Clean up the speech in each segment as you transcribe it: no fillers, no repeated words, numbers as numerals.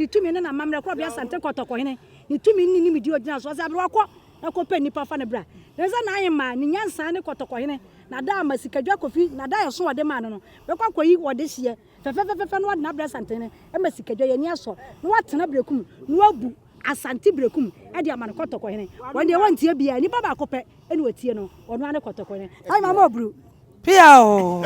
tumi ne n'amammerɛ korɔbea Asante Kɔtɔkɔhene ne tumi ne ne nimdeɛ ɔgyina so. Ɔsɛ aberewa kɔ na kɔpɛ nnipa fa no bra. Ne nsa n'ahemmaa, ne nyansa ne Kɔtɔkɔhene n'ada ama Sikadwa Kofi n'ada ɛso ɔde maa no no bɛkɔ akɔyi ɔdehyeɛ fɛfɛfɛfɛ na ɔde no abrɛ Asantehene ma Sikadwa yɛn ani asɔ na watena Berekum na wabu Asante Berekum de ama no Kɔtɔkɔhene. Wɔn deɛ wɔntie biara, nipa baako pɛ na wɔtie no, ɔno ara ne Kɔtɔkɔhene. Ahemmaa ma ɔburu. Pia o.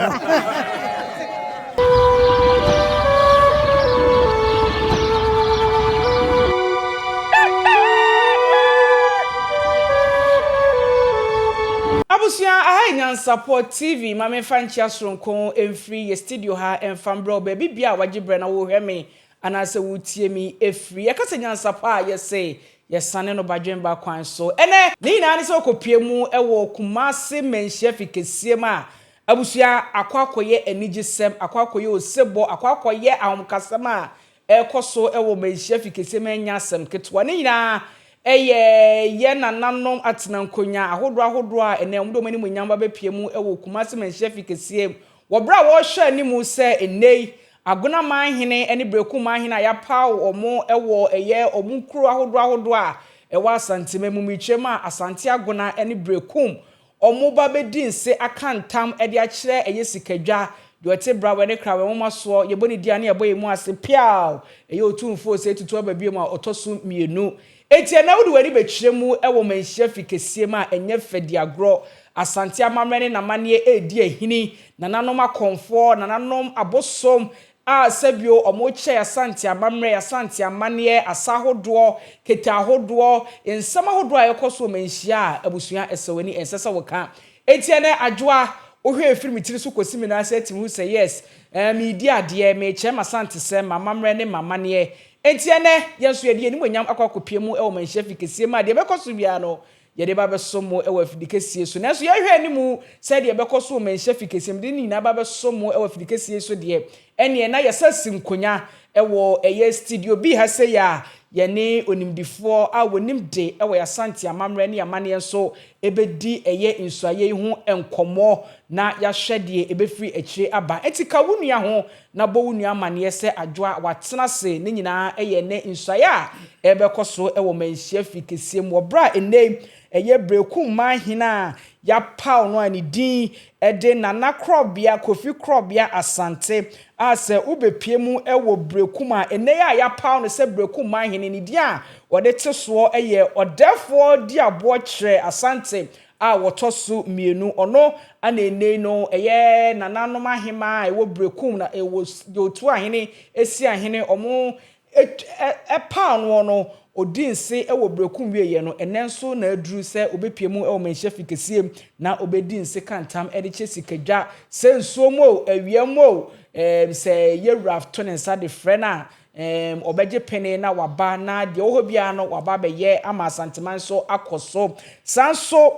Abusua, aha yɛ Nyansapɔ TV, ma memfa nkyea soronko mfiri yɛ studio ha mfa mbrɛ wo baabi biara a wagye berɛ na worehwɛ me anaasɛ woretie me ɛfiri. Yɛka sɛ nyansapɔ a, yɛse yɛsane no badwemba kwan so. Ɛnɛ, ne nyinaa ne sɛ wokɔpue mu wɔ Kumasi Manhyia fi kɛseɛ mu a, abusua, akɔ akɔyɛ anigyesɛm, akɔ akɔyɛ osebɔ, akɔ akɔyɛ ahomkasɛm a ɛrekɔ so wɔ Manhyia fi kɛseɛ mu ɛnyɛ asɛm ketewa. Ne nyinaa ɛyɛ yɛn nananom atenankonwa ahodoɔ ahodoɔ a ɛnɛ wɔde wɔn animuonyam ba bɛpue mu wɔ Kumasi Manhyia fi kɛseɛ mu Wɔ bere a wɔrehwɛ anim sɛ nnɛyi Agona man hene ne Berekum man hene a yɛapaw wɔn wɔ ɛyɛ wɔn nkurow ahodoɔ ahodoɔ a ɛwɔ Asanteman mu mekyerɛ a Asante Agona ne Berekum wɔn ba bɛdi nse aka ntam de akyerɛ ɛyɛ sikadwa deɛ ɔte Brawɛ ne Krawɛ nwoma soɔ yɛbɔ ne din a ne yɛbɔ yɛn mu ase piaw ɛyɛ Otumfoɔ Osei Tutu aba bio a ɔtɔ so mmienu. Enti ɛnnɛ wode w'ani bɛkyerɛ mu wɔ Manhyia fi kɛseɛ mu a ɛnyɛ fɛ di agorɔ. Asante amammerɛ ne n'amanneɛ redi ahini. Nananom akɔmfoɔ, nananom abosom a sɛbio wɔrekyerɛ Asante amammerɛ, Asante amanneɛ, asa ahodoɔ, kete ahodoɔ, nsɛm ahodoɔ a ɛrekɔ so wɔ Manhyia a abusua ɛsɛ w'ani ɛnsɛ sɛ woka. Enti ɛnnɛ Adwoa, wohwɛ ɛfiri me tiri so kɔsi me nan ase atumi hu sɛ yes, eh, meredi adeɛ, merekyerɛ m'Asantesɛm, m'amammerɛ ne m'amanneɛ. Enti ɛnnɛ, yɛn nso yɛde yɛn animuonyam akɔ akɔpue mu wɔ Manhyia Fi kɛseɛ mu a deɛ ɛbɛkɔ so biara no, yɛde ba abɛso mo wɔ afidi kɛseɛ so. Nanso yɛhwɛ anim sɛ deɛ ɛbɛkɔ so wɔ Manhyia Fi kɛseɛ mu de ne nyinaa ba abɛso mo wɔ afidi kɛseɛ yi so deɛ, ɛnneɛ na yɛsa si nkonya wɔ ɛyɛ studio bi ha sei a yɛne onimdifoɔ a wɔnim de wɔ yɛn Asante amammerɛ ne amanneɛ nso bɛdi ɛyɛ nsuaeɛ yi ho nkɔmmɔ na yɛahwɛ deɛ ɛbɛfiri akyire aba. Enti ka wo nua ho na bɔ wo nua amanneɛ sɛ Adwoa watena ase. Ne nyinaa yɛ nnɛ nsuaeɛ a ɛrebɛkɔ so wɔ Manhyia Fi kɛseɛ mu wɔ berɛ a ɛnnɛ yi ɛyɛ Berekum Manhene a yɛapaw no a ne din de Nana Korɔbea Kofi Korɔbea Asante a sɛ wobɛpue mu wɔ Berekum a ɛnnɛ yi a yɛapaw no sɛ Berekum Manhene ne din a wɔde te soɔ yɛ Ɔdɛɛfoɔ Diaboɔ Kyerɛ Asante a wɔtɔ so mmienu. Ɔno na ɛnnɛ yi no ɛyɛ nananom ahemaa a ɛwɔ Berekum na ɛwɔ deɛ ɔtu ahene si ahene wɔn ɛpaw noɔ no, ɔdii nse wɔ berɛkum wieeɛ no, ɛnnɛ nso na aduru sɛ ɔbɛpue mu wɔ manhyia fi kɛseɛ mu na ɔbɛdi nse ka ntam de kyɛ sikadwa, sɛ nsuo mu o, awia mu o, ɛɛm, sɛ yɛwura to ne nsa de frɛ no a, ɛɛm, ɔbɛgye pene na waba na deɛ ɔwɔ hɔ biara no waba abɛyɛ ama Asanteman nso akɔ so. Saa nso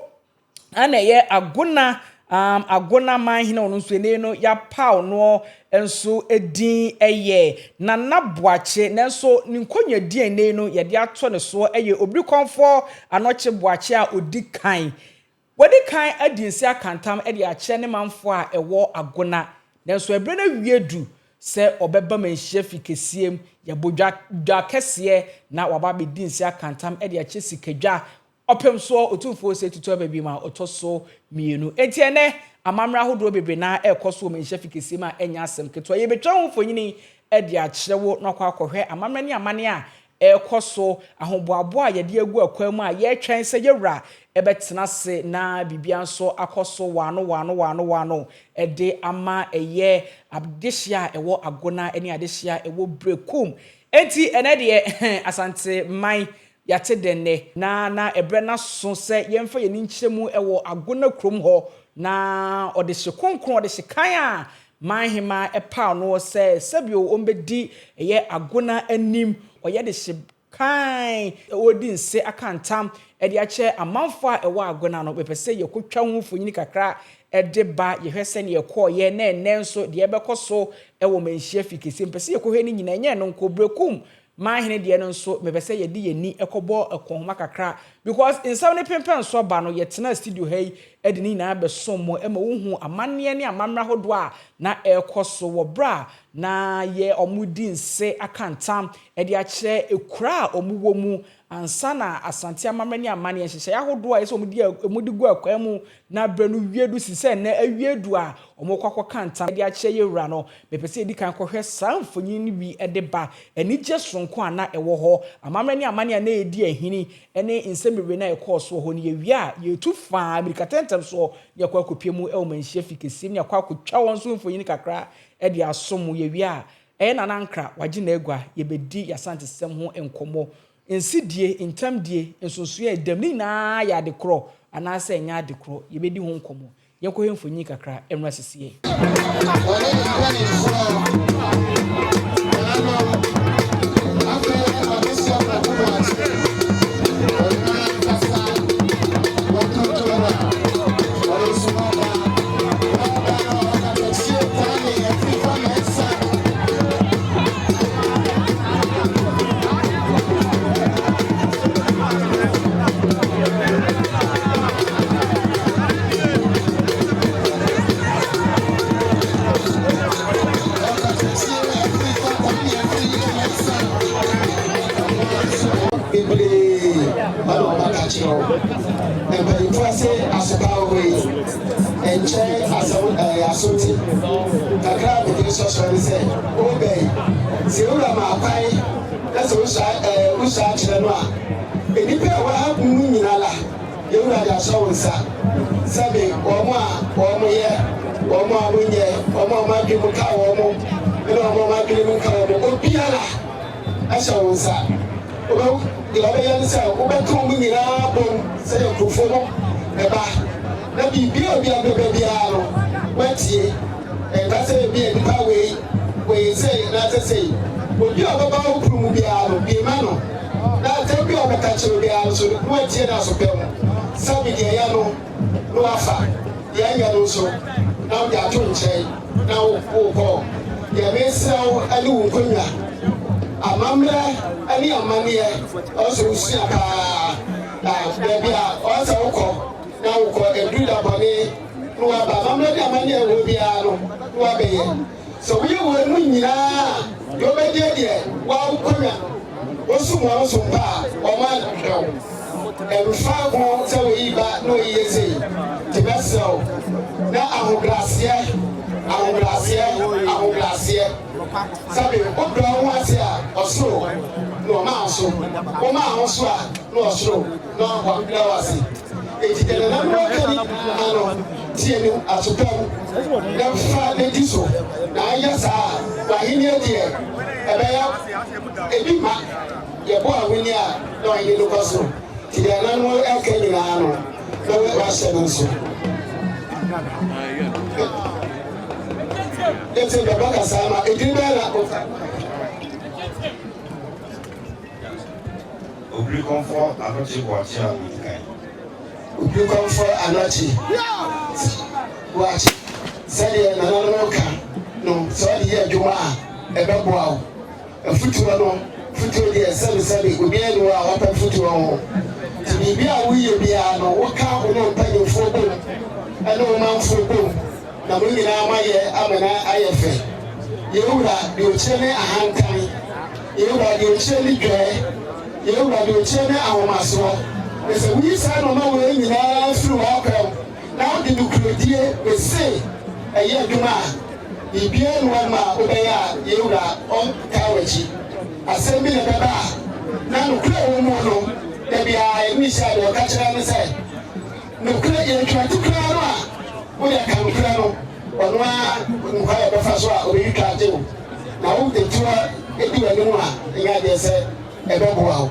Ɛna ɛyɛ Agona um, Agona manhene ɔno nso ɛnɛ no yɛapaw noɔ nso din ɛyɛ Nana Boakye nanso ne nkonnwa din ɛnɛ no yɛde ato ne soɔ ɛyɛ Obirikɔmfoɔ Anɔkye Boakye a ɔdi kan. Wadi kan adi nse akantam de akyerɛ ne manfoɔ a ɛwɔ Agona nanso ɛberɛ no awie du sɛ ɔbɛba manhyia fi kɛseɛ mu yɛbɔ dwa dwa kɛseɛ na waba abɛdi nse akantam de akyɛ sikadwa Ɔpem soɔ, Otumfoɔ Osei Tutu aba bio ma ɔtɔ so mmienu. Enti ɛnnɛ, amammerɛ ahodoɔ bebree no ara rekɔ so wɔ Manhyia Fi Kɛseɛ mu a ɛnyɛ asɛm ketewa. Yɛbɛtwa ho mfonini de akyerɛ wo na wakɔ akɔhwɛ amammerɛ ne amanneɛ a ɛrekɔ so, ahoboaboa a yɛde agu akwan mu a yɛretwɛn sɛ yɛn wura bɛtena ase na biribiara nso akɔ so waano waano waano waano de ama ɛyɛ adehyeɛ a ɛwɔ Agona ne adehyeɛ a ɛwɔ Berekum. Enti ɛnnɛ deɛ, Asante man Yɛate dɛ nnɛ, na na ɛberɛ no aso sɛ yɛmfa yɛn ani nkyerɛ mu wɔ Agona kurom hɔ, na ɔdehye kronkron, ɔdehye kan a man hemaa paw no sɛ sɛbio ɔmbɛdi ɛyɛ Agona anim, ɔyɛ dehye kan ɔredi nse aka ntam de akyerɛ amanfoɔ a ɛwɔ Agona no. Mepɛ sɛ yɛkɔtwa ho mfonini kakra de ba, yɛhwɛ sɛdeɛ ɛkɔeɛ, na ɛnnɛ nso deɛ ɛbɛkɔ so wɔ Manhyia Fi Kɛseɛ. Mepɛ sɛ yɛkɔhwɛ ne nyinaa, ɛnyɛ ɛno nko, Berekum. Manhene deɛ no nso mepɛ sɛ yɛde yɛn ani kɔbɔ ɛkɔnhoma kakra because nsɛm no pempɛn so aba no yɛtenaa studio ha yi de ne nyinaa bɛsom mo ma wohuu amanneɛ ne amammerɛ ahodoɔ a na ɛrekɔ so wɔ berɛ a na yɛ wɔredi nse aka ntam de akyerɛ ekura a wɔwɔ mu ansa na Asante amammerɛ ne amanneɛ nhyehyɛeɛ ahodoɔ a ɛsɛ sɛ wɔde wɔde gu akwan mu na berɛ no wie du si sɛ nnɛ awie du a wɔrekɔ akɔka ntam de akyerɛ yɛn wura no. Mepɛ sɛ yɛdi kan kɔhwɛ saa mfonini no bi de ba. Anigye soronko a na ɛwɔ hɔ, amammerɛ ne amanneɛ a na ɛredi ahini, ne nsɛm bebree no a ɛkɔɔ so wɔ hɔ no, yɛwie a, yɛtu faa mmirikatɛntɛm soɔ na yɛakɔ akɔpue mu wɔ Manhyia Fi kɛseɛ mu na yɛakɔ akɔtwa wɔn nso mfonini kakra de asom mo. Yɛwie a, ɛyɛ Nana Ankrah, wagye n'agua, yɛbɛdi y'Asantesɛm ho nkɔmmɔ. Nsedie, ntamdie, nsonsonoeɛ a ɛda mu, ne nyinaa yɛ ade korɔ anaasɛ ɛnyɛ ade korɔ? Yɛbɛdi ho nkɔmmɔ. Yɛnkɔhwɛ mfonyin kakra mmra sisiɛ. Ɔne ne mpanimfoɔ, nananom, afei ɔdehyeɛ Kwaku Boakye, ɔno ankasa wɔtontom a ɔno nso ɔba, ɔba no ɔkatakyie Kwame Afrifa Mensah. Bebree na wɔbɛka kyerɛ wo. Mpanyimfoɔ ase asopa wɔ hɔ yi, nkyɛn asɛm ɛyɛ asote. Kakra a mede resɔsɔ ne sɛ, wobɛn sɛ ewura ma akwan na sɛ wosua ɛɛ wosua akyerɛ no a, nnipa a ɛwɔ ha mu nyina la. Yɛn Wura de ahyɛ wo nsa sɛbe wɔn a wɔyɛ, wɔn a wɔnyɛ, wɔn a wɔn adwene mu ka wɔn, ne wɔn a wɔn adwene mu nka wɔn, obiara hyɛ wo nsa. Wobɛ, deɛ wobɛyɛ ne sɛ wobɛka wɔn nyinaa abom sɛdeɛ nkurɔfoɔ no bɛba, na biribiara a obiara bɛba biara no, woatie. Ɛnka sɛ ebia nnipa wei, wɔyɛ sei anaasɛ sei. Obi a ɔbɛba wo pono mu biara no, bue ma no. Na asɛm bi a ɔbɛka kyerɛ wo biara nso no, na watie no aso pa mu. Sɛbe deɛ ɛyɛ no, na wafa, deɛ ɛnyɛ no nso, na wode ato nkyɛn, na worekɔ. Deɛ meresrɛ wo ne wo nkonnwa, amammerɛ ne amanneɛ, ɛwɔ sɛ wosua pa ara, na baabi a ɛwɔ sɛ wokɔ, na wokɔ, ɛduru da bɔne na woaba, amammerɛ ne amanneɛ a ɛwɔ hɔ biara no, na woabɛyɛ. Sɛ woyɛ wei mu nyinaa a, deɛ wobɛgye deɛ woakonya, wosom wɔn som pa a, wɔanhwɛ wo. Ɛmfa ho sɛ woyi ba na woyi yɛ sei, nti mɛsrɛ wo, na ahobrɛaseɛ, ahobrɛaseɛ, ahobrɛaseɛ. Sɛbe wobrɛ wo ho ase a, ɔsoro na ɔma wo so, womaa wo so a, na ɔsoro na wabrɛ wo ase. Enti deɛ nananom aka ne nyinaa no, tie no aso pa mu, na fa no di so, na anyɛ saa a, w'ahennie deɛ, ɛbɛyɛ ebi mma. Yɛbɔ ahoni a, na w'ahennie no kɔ soro. Enti deɛ nananom reka nyinaa no, na woahyɛ no nso. Enti bɛbɔ kasaa ma edin bɛn na. Obirikɔmfoɔ Anokye Boakye a ɔdi kan. Obirikɔmfoɔ Anokye Boakye, sɛdeɛ nananom ka no, sɛ wode yɛ adwuma a, ɛbɛboa wo. Afutuo no, futuo deɛ sɛbesɛbe obiara nni hɔ a ɔpɛ futuo ho. Nti biribi a woyɛ biara no, woka wo ne wo mpanimfoɔ bom ne wo manfoɔ bom na mo nyinaa moayɛ ama no ayɛ fɛ. Yɛn Wura, deɛ ɔkyerɛ ne ahantan. Yɛn Wura, deɛ ɔkyerɛ ne dwɛɛ. Yɛn Wura, deɛ ɔkyerɛ ne ahomasoɔ. Na sɛ woyi saa nnoɔma wei nyinaa firi w'akwan mu na wode nokorɛdie, mese, ɛyɛ adwuma a, biribiara nni hɔnom a wobɛyɛ a yɛn Wura ɔntaa w'akyi. Asɛm bi na ɛbɛba a, na nokorɛ a ɛwɔ mu no, da biara yɛne no hyia a, deɛ ɔka kyerɛ ne sɛ, Nokorɛ, yɛntwa to koraa no a, wode ka nokorɛ no, ɔno ara nim kwan a ɔbɛfa so a ɔbɛtwitwa agye wo. Na wo de toɔ di w'anim a, ɛnyɛ adeɛ sɛ ɛbɛboa wo.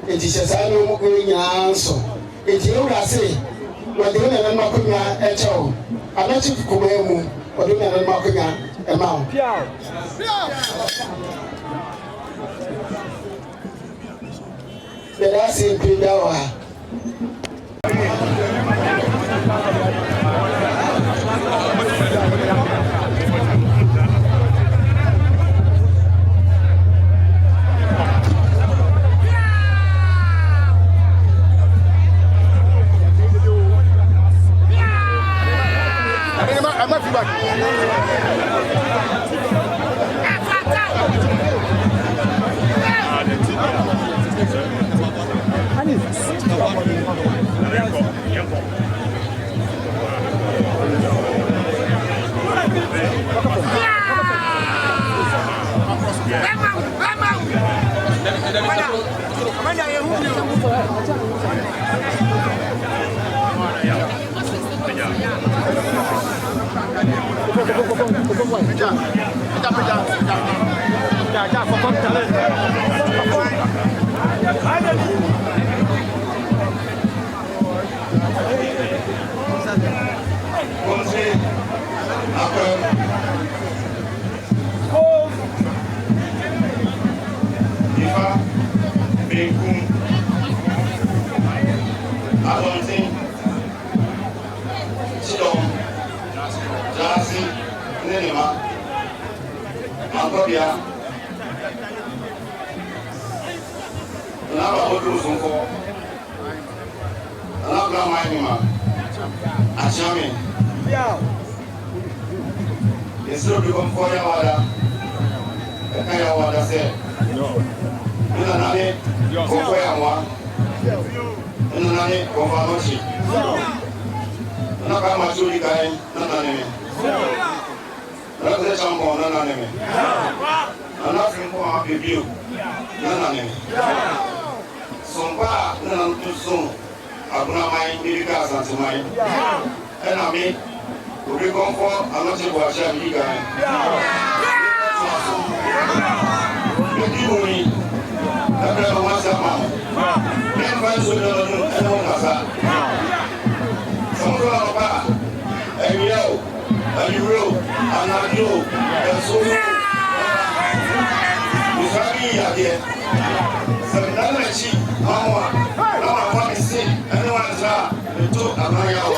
Enti hyɛ saa nnoɔma wei nyinaa nso. Enti yɛn Wura se, Wɔde wo nananom akonnwa kyɛ wo. Anɔkye kumaa mu, wɔde wo nananom akonnwa ma wo. Yɛda ase mpire da wɔ ha. Kumsi, Akwam, Nifa, Benkum, Abɔnten, Kyidɔm, Gyaase ne ne ma, Mankɔbea, Nana Aba Oduro Sonkɔ, Nana Abena Maimima, Akyeame, Yɛsrɛ obi kɔmfoɔ Yawada, ɛka Yawada sɛ, Me nana ne Kɔmfoɔ Yamoa, me nana ne Kɔmfoɔ Anɔkye, Nana Kwame Akyɛ Odikan nana ne me, Nana Kwesi Acheampong nana ne me, Nana Frimpong Apebio nana ne me. Sompa a ne nananom som Agonaman de bi ka Asanteman. Ɛna me, Obirikɔnkɔ Anokye Boakye a medi kan toa so. Medi mu yi, mɛbrɛ me ho ase ama mo. Meremfa nsuo ne ɔnum ne mo nkasa. Sɛ mosɔre anɔpa a, awia o, anwummerɛ o, anadwo o, ɛso o, mɛba. Mesua me yi adeɛ. Sɛ medan m'akyi ma mo a, na mamfa me se ne mo antra a, meto aman yaw.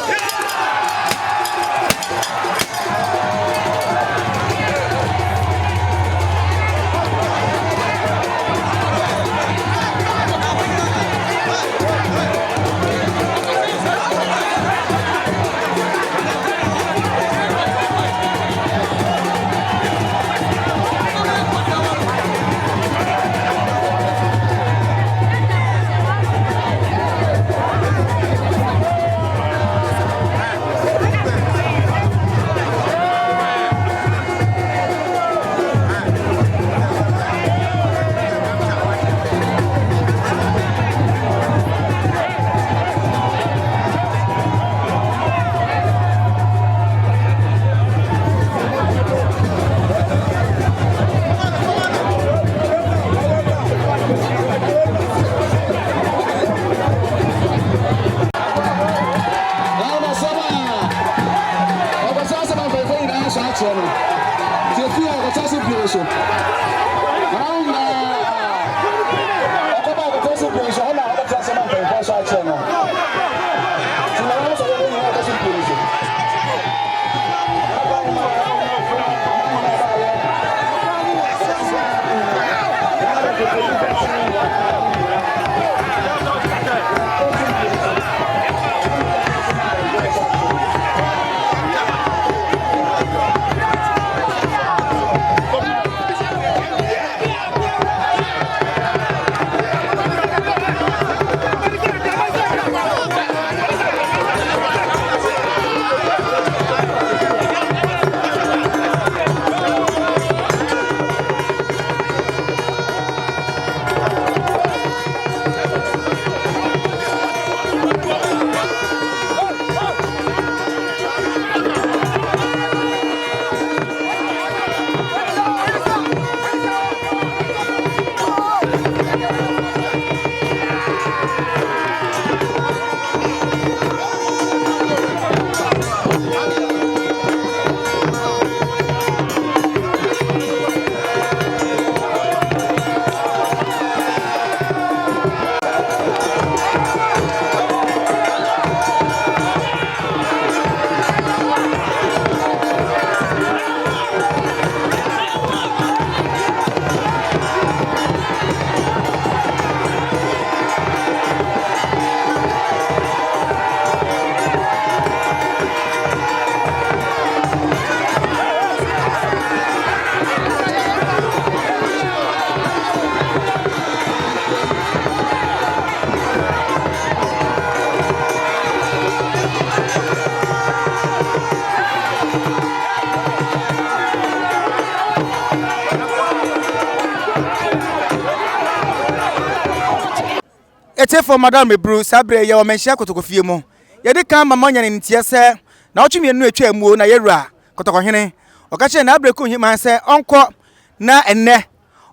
Atiefoɔ Madam Mebru, saa berɛ yi yɛwɔ Manhyia Kotokofie mu. Yɛdi kan ma moanya ne nteɛ sɛ naawɔtwe mmienu a atwaa muo na yɛwura Kɔtɔkɔhene ɔka kyerɛɛ Naabrɛku Heman sɛ ɔnkɔ na ɛnnɛ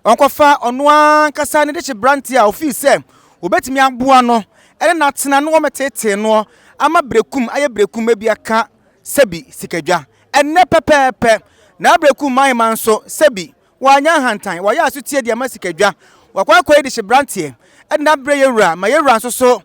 ɔnkɔfa ɔno ankasa ne dehye branteɛ a ɔfii sɛ wɔbɛtumi aboa no ne no atena na wɔmɛteetee noɔ ama Berekum ayɛ Berekum ebi aka sɛbi sikadwa. Ɛnnɛ pɛpɛɛpɛ Naabrɛku Maheman nso sɛbi Wanyɛ ahantan, wayɛ asotie de ama sikadwa. Wakɔ akɔyi dehye branteɛ de no abrɛ yɛn wura ma yɛn wura nso so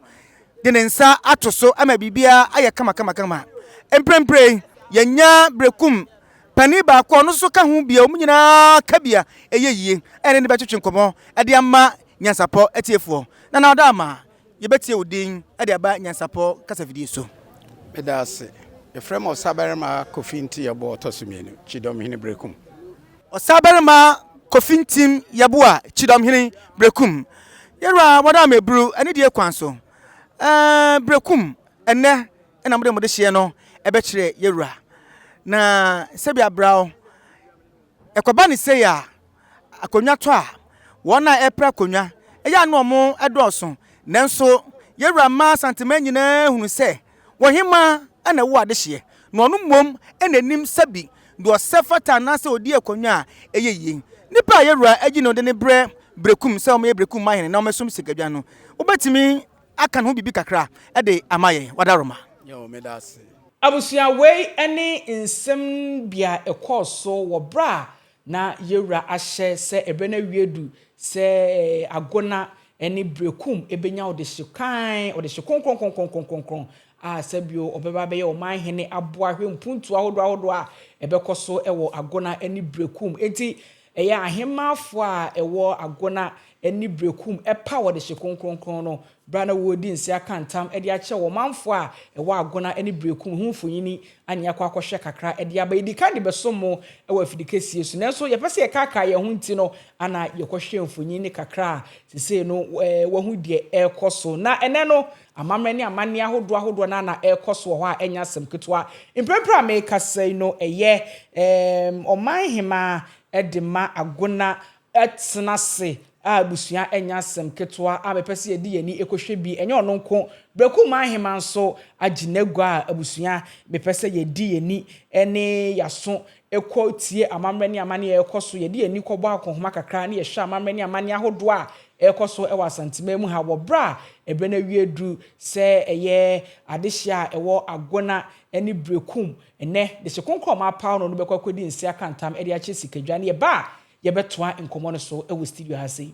de ne nsa ato so ama biribiara ayɛ kamakamakama. Mprempren yɛanya Berekum panin baako a ɔno nso ka ho bi a wɔn nyinaa ka bi a ɛyɛ yie a yɛne no bɛtwetwe nkɔmmɔ de ama Nyansapɔ atiefoɔ. Nana Ɔdaama, Yɛbɛtie wo din de aba nyansapɔ kasafidie so. Meda ase. Yɛfrɛ me Ɔsabarima Kofi Nti Yeboah ɔtɔ so mmienu, Kyidɔmhene Berekum. Ɔsabarima Kofi Ntim Yeboah, Kyidɔmhene Berekum. Yɛwura Wɔdam Aburu, anidie kwan so. Ɛɛ Berekum, ɛnnɛ na mode mo dehyeɛ no bɛkyerɛ yɛwura. Na sɛbi abraw, Ɛkɔba no sei a, akonnwa tɔ a, wɔn a ɛrepere akonnwa, ɛyɛ a na wɔn dɔɔso. Nanso yɛn wura mmaa Asanteman nyinaa hunu sɛ ɔhemmaa na ɛwɔ adehyeɛ, na ɔno mmom na ɛnim sɛbi deɛ ɔsɛ fata anaasɛ ɔdi akonnwa a ɛyɛ yie. Nipa a yɛn wura agyi no de no brɛ Berekum sɛ ɔmmɛyɛ Berekum mahene na ɔmmɛsom Sikadwa no, wobɛtumi aka ne ho biribi kakra de ama yɛn? Wadaroma. Yoo, meda ase. Abusua wei ne nsɛm bi a ɛkɔɔ so wɔ berɛ a na Yewura ahyɛ sɛ ɛberɛ no awie du sɛ Agona ne Berekum bɛnya ɔdehye kann, ɔdehye kronkronkronkronkronkron a sɛ bio ɔbɛba abɛyɛ ɔman hene aboa ahwɛ mpuntuo ahodoɔ ahodoɔ a ɛbɛkɔ so wɔ Agona ne Berekum. Enti ɛyɛ ahemmafoɔ a ɛwɔ Agona ne Berekum paw ɔdehye kronkronkron no Bere a na wɔredi nse aka ntam de akyerɛ wɔn manfo a ɛwɔ Agona ne Berekum ho mfonini a nea yɛakɔ akɔhwɛ kakra de aba. Yedii kan de bɛsom mo wɔ afidi kɛseɛ so, nanso yɛpɛ sɛ yɛkaakaa yɛn ho nti no ana yɛkɔhwɛɛ mfonini no kakra a seesei no wɔahu deɛ ɛrekɔ so. Na ɛnnɛ no, amammerɛ ne amanneɛ ahodoɔ ahodoɔ no ara na ɛrekɔ so wɔ hɔ a ɛnyɛ asɛm ketewa. Mprempren a merekasa yi no, ɛyɛ ɔman hemaa de ma Agona tena ase a abusua nyɛ asɛm ketewa a mepɛ sɛ yɛde yɛn ani kɔhwɛ bi. Ɛnyɛ ɔno nko, Berɛkum Ahemmaa nso agye n'agua a abusua mepɛ sɛ yɛde yɛn ani ne yɛn aso kɔ tie amammerɛ ne amanneɛ a ɛrekɔ so. Yɛde yɛn ani kɔbɔ akɔnhoma kakra na yɛhwɛ amammerɛ ne amanneɛ ahodoɔ a ɛrekɔ so wɔ Asanteman mu ha wɔ berɛ a ɛberɛ no awie aduru sɛ ɛyɛ adehyeɛ a ɛwɔ Agona ne Berɛkum. Ɛnnɛ, dehye kronkron a wɔapaw no no bɛkɔ akɔdi nse aka ntam de akyɛ sikadwa ne ɛba a Yɛbɛtoa nkɔmmɔ no so wɔ studio ha sei.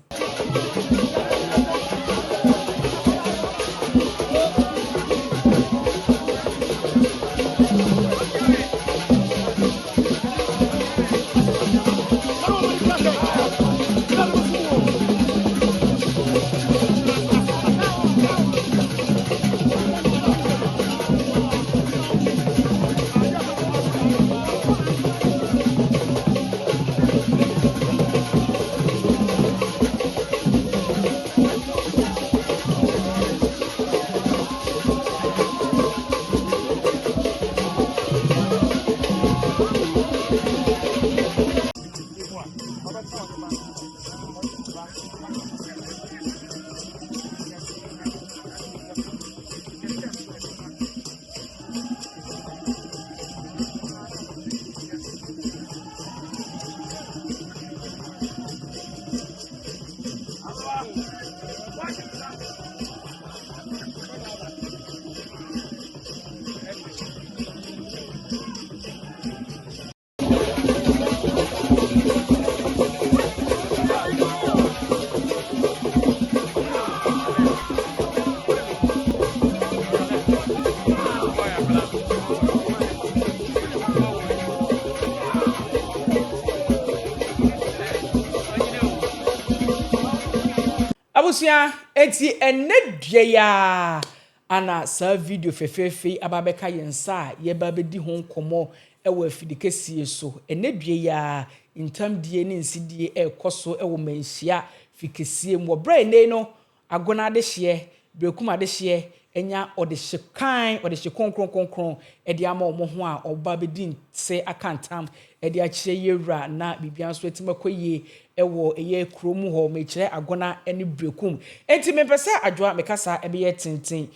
Abusua, enti ɛnnɛ dua yi ara ana saa video fɛfɛɛfɛ yi aba abɛka yɛn nsa a yɛreba abɛdi ho nkɔmmɔ wɔ afidi kɛseɛ so. Ɛnnɛ dua yi ara, ntamdie ne nsedie rekɔ so wɔ Manhyia fi kɛseɛ mu wɔ berɛ a ɛnnɛ yi no Agona adehyeɛ, Berekum adehyeɛ anya ɔdehye kann, ɔdehye kronkron kronkron de ama wɔn ho a wɔba abɛdi nse aka ntam de akyerɛ yɛn wura na biribiara nso atumi akɔ yie wɔ ɛyɛ kuro mu hɔ, mekyerɛ Agona ne Berekum. Enti mempɛ sɛ Adwoa me kasa bɛyɛ tenten,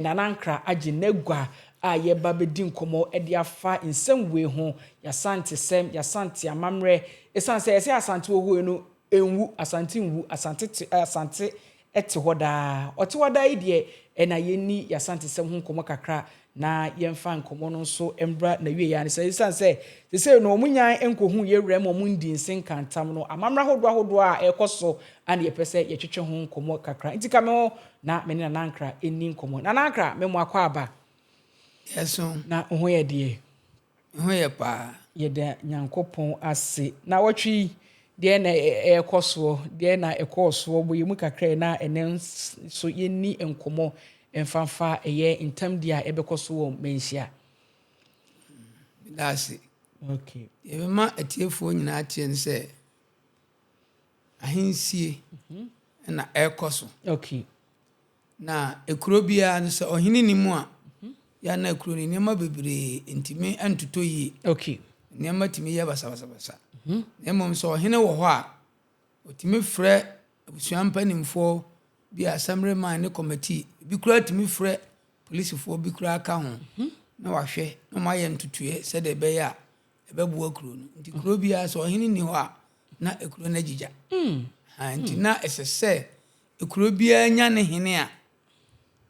Nana Ankrah agye n'agua a yɛreba abɛdi nkɔmmɔ de afa nsɛm wei ho, y'Asantesɛm, y'Asante amammerɛ, ɛsiane sɛ yɛsɛ Asante wɔ hɔ yi no nwu, Asante nwu, Asante te, Asante te hɔ daa. Ɔte hɔ daa yi deɛ, ɛna yɛnni y'Asantesɛm ho nkɔmmɔ kakra na yɛmfa nkɔmmɔ no nso mbra n'awieɛ ara ne sɛ, ɛsiane sɛ seesei no wɔn nyan nkɔhuu yɛn wura mu wɔn ndii nse nkaa ntam no, amammerɛ ahodoɔ ahodoɔ a ɛrekɔ so a na yɛpɛ sɛ yɛtwetwe ho nkɔmmɔ kakra. Nti ka me ho na me ne Nana Ankrah nni nkɔmmɔ. Nana Ankrah, me mo akwaaba. Yɛso. Na wo ho yɛ deɛ? Me ho yɛ paa. Yɛda Nyankopɔn ase. Nawɔtwe yi, deɛn na ɛrekɔ soɔ? Deɛn na ɛkɔɔ soɔ? Bɔ yɛn mu kakra yi na ɛnnɛ nso yɛnni nkɔmmɔ mfa mfa ɛyɛ ntamdi a ɛbɛkɔ so wɔ Manhyia. Meda ase. Okay. Deɛ mema atiefoɔ nyinaa teɛ ne sɛ, ahensie na ɛrekɔ so. Okay. Na kuro biara no, sɛ ɔhene nni mu a, yɛ a na kuro no nneɛma bebree ntumi ntotɔ yie. Okay. Nneɛma tumi yɛ basabasabasa. Mhm. Na mmom sɛ ɔhene wɔ hɔ a, ɔtumi frɛ abusua mpanimfoɔ bi a assemblyman ne committee, ebi koraa tumi frɛ polisifoɔ bi koraa ka ho mhm. na wahwɛ na wɔayɛ ntotoeɛ sɛdeɛ ɛbɛyɛ a ɛbɛboa kuro no. Nti kuro biara sɛ ɔhene nni hɔ a, na kuro no agyigya. Mm. Nti na ɛsɛ sɛ Kuro biara nya ne hene a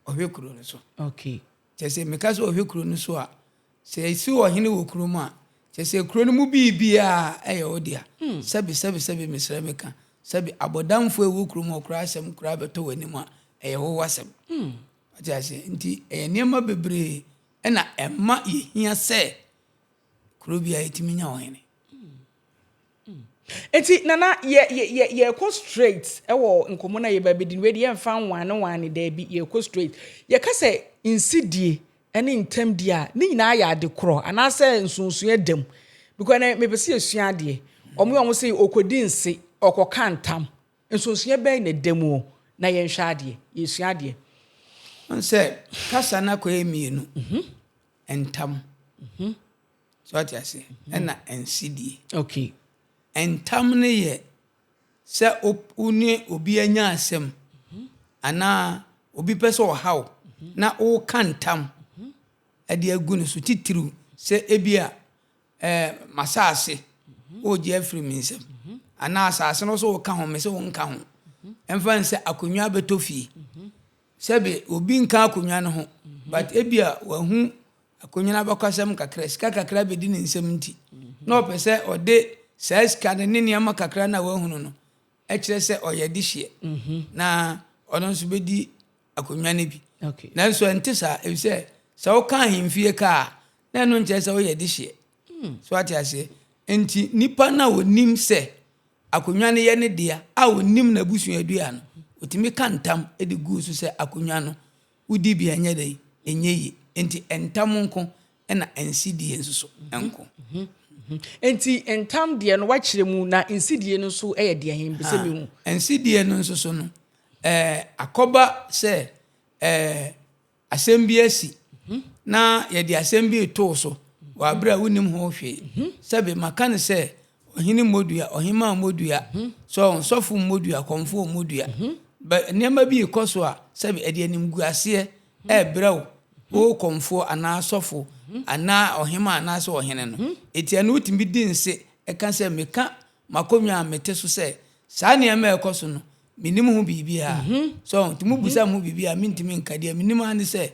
ɔhwɛ kuro no so. Okay. Kyerɛ sɛ meka sɛ ɔhwɛ kuro no so a, sɛ ɛsi ɔhene wɔ kuro mu a, kyerɛ sɛ kuro no mu biribiara ɛyɛ wo dea. Hmm. Sɛbi sɛbi sɛbi mesrɛ meka, sɛbi abɔdamfoɔ a ɛwɔ kuro mu hɔ koraa asɛm koraa bɛtɔ w'anim a, ɛyɛ wo asɛm. Hmm. Wate aseɛ? Nti ɛyɛ nneɛma bebree ɛna ɛma yɛhia sɛ kuro biara yɛtumi nya ɔhene. Nti Nana yɛ yɛ yɛ yɛkɔ straight ɛwɔ nkɔmɔ no a yɛba bɛdi no wei deɛ yɛmfa nwane wane daabi yɛkɔ straight. Yɛka sɛ nsidie ɛne ntɛmdie a ne nyinaa yɛ ade korɔ anaasɛ nsonsonoeɛ da mu because ɛnɛ mepɛ sɛ yɛsua adeɛ. Wɔn a wɔn se ɔkɔdi nse ɔkɔka ntam nsonsonoeɛ bɛn na ɛda mu o na yɛnhwɛ adeɛ yɛsua adeɛ. Wohu sɛ kasa no akɔyɛ mmienu, ntam. So ate aseɛ? Ɛna nsedie. Okay. Ntam no yɛ sɛ wo ne obi anya asɛm anaa obi pɛ sɛ ɔha wo na woka ntam de agu no so titiriw sɛ ebi a ɛɛ m'asaase wogye afiri me nsam anaa asaase no so woka ho me sɛ wonka ho ɛmfa ne sɛ akonnwa bɛtɔ fie sɛbe obi nka akonnwa no ho but ebi a wahu Akonnwa no abakɔsɛm kakra, sika kakra bedi ne nsam nti, na ɔpɛ sɛ ɔde saa sika no ne nneɛma kakra no a wahunu no kyerɛ sɛ ɔyɛ dehyeɛ mhm. na ɔno nso bedi akonnwa no bi. Nanso ɛnte saa, efisɛ sɛ woka ahemfie ka a, na ɛno nkyerɛ sɛ woyɛ dehyeɛ. Hmm. So ate aseɛ? Nti nipa no a onim sɛ akonnwa no yɛ ne dea a onim n'abusuadua no, otumi ka ntam de gu so sɛ akonnwa no Wodi bi a ɛnyɛ dɛn? Ɛnyɛ yie. Enti ntam nko ɛna nsidie nso so nko. Enti ntam deɛ no woakyerɛ mu na nsidie no nso yɛ deɛ he? Mpɛ sɛ mehu. Nsidie no nso so no, ɛɛ akɔba sɛ ɛɛ asɛm bi asi na yɛde asɛm bi reto wo so wɔ aberɛ a wonnim ho hwee. Sɛbe maka no sɛ Ɔhene mmɔ dua, ɔhemmaa mmɔ dua, so sɔfo mmɔ dua, kɔmfoɔ mmɔ dua. Bɛ nneɛma bi rekɔ so a, sɛbi ɛde animguaseɛ ɛrebrɛ wo, wo kɔmfoɔ anaa sɔfo anaa ɔhemmaa anaasɛ ɔhene no. Enti ɛno wotumi di nse ɛka sɛ meka m'akonnwa a mete so sɛ saa nneɛma a ɛrekɔ so no, mennim ho biribiara. So nti mobisa me ho biribi a mentumi nka. Deɛ menim ara ne sɛ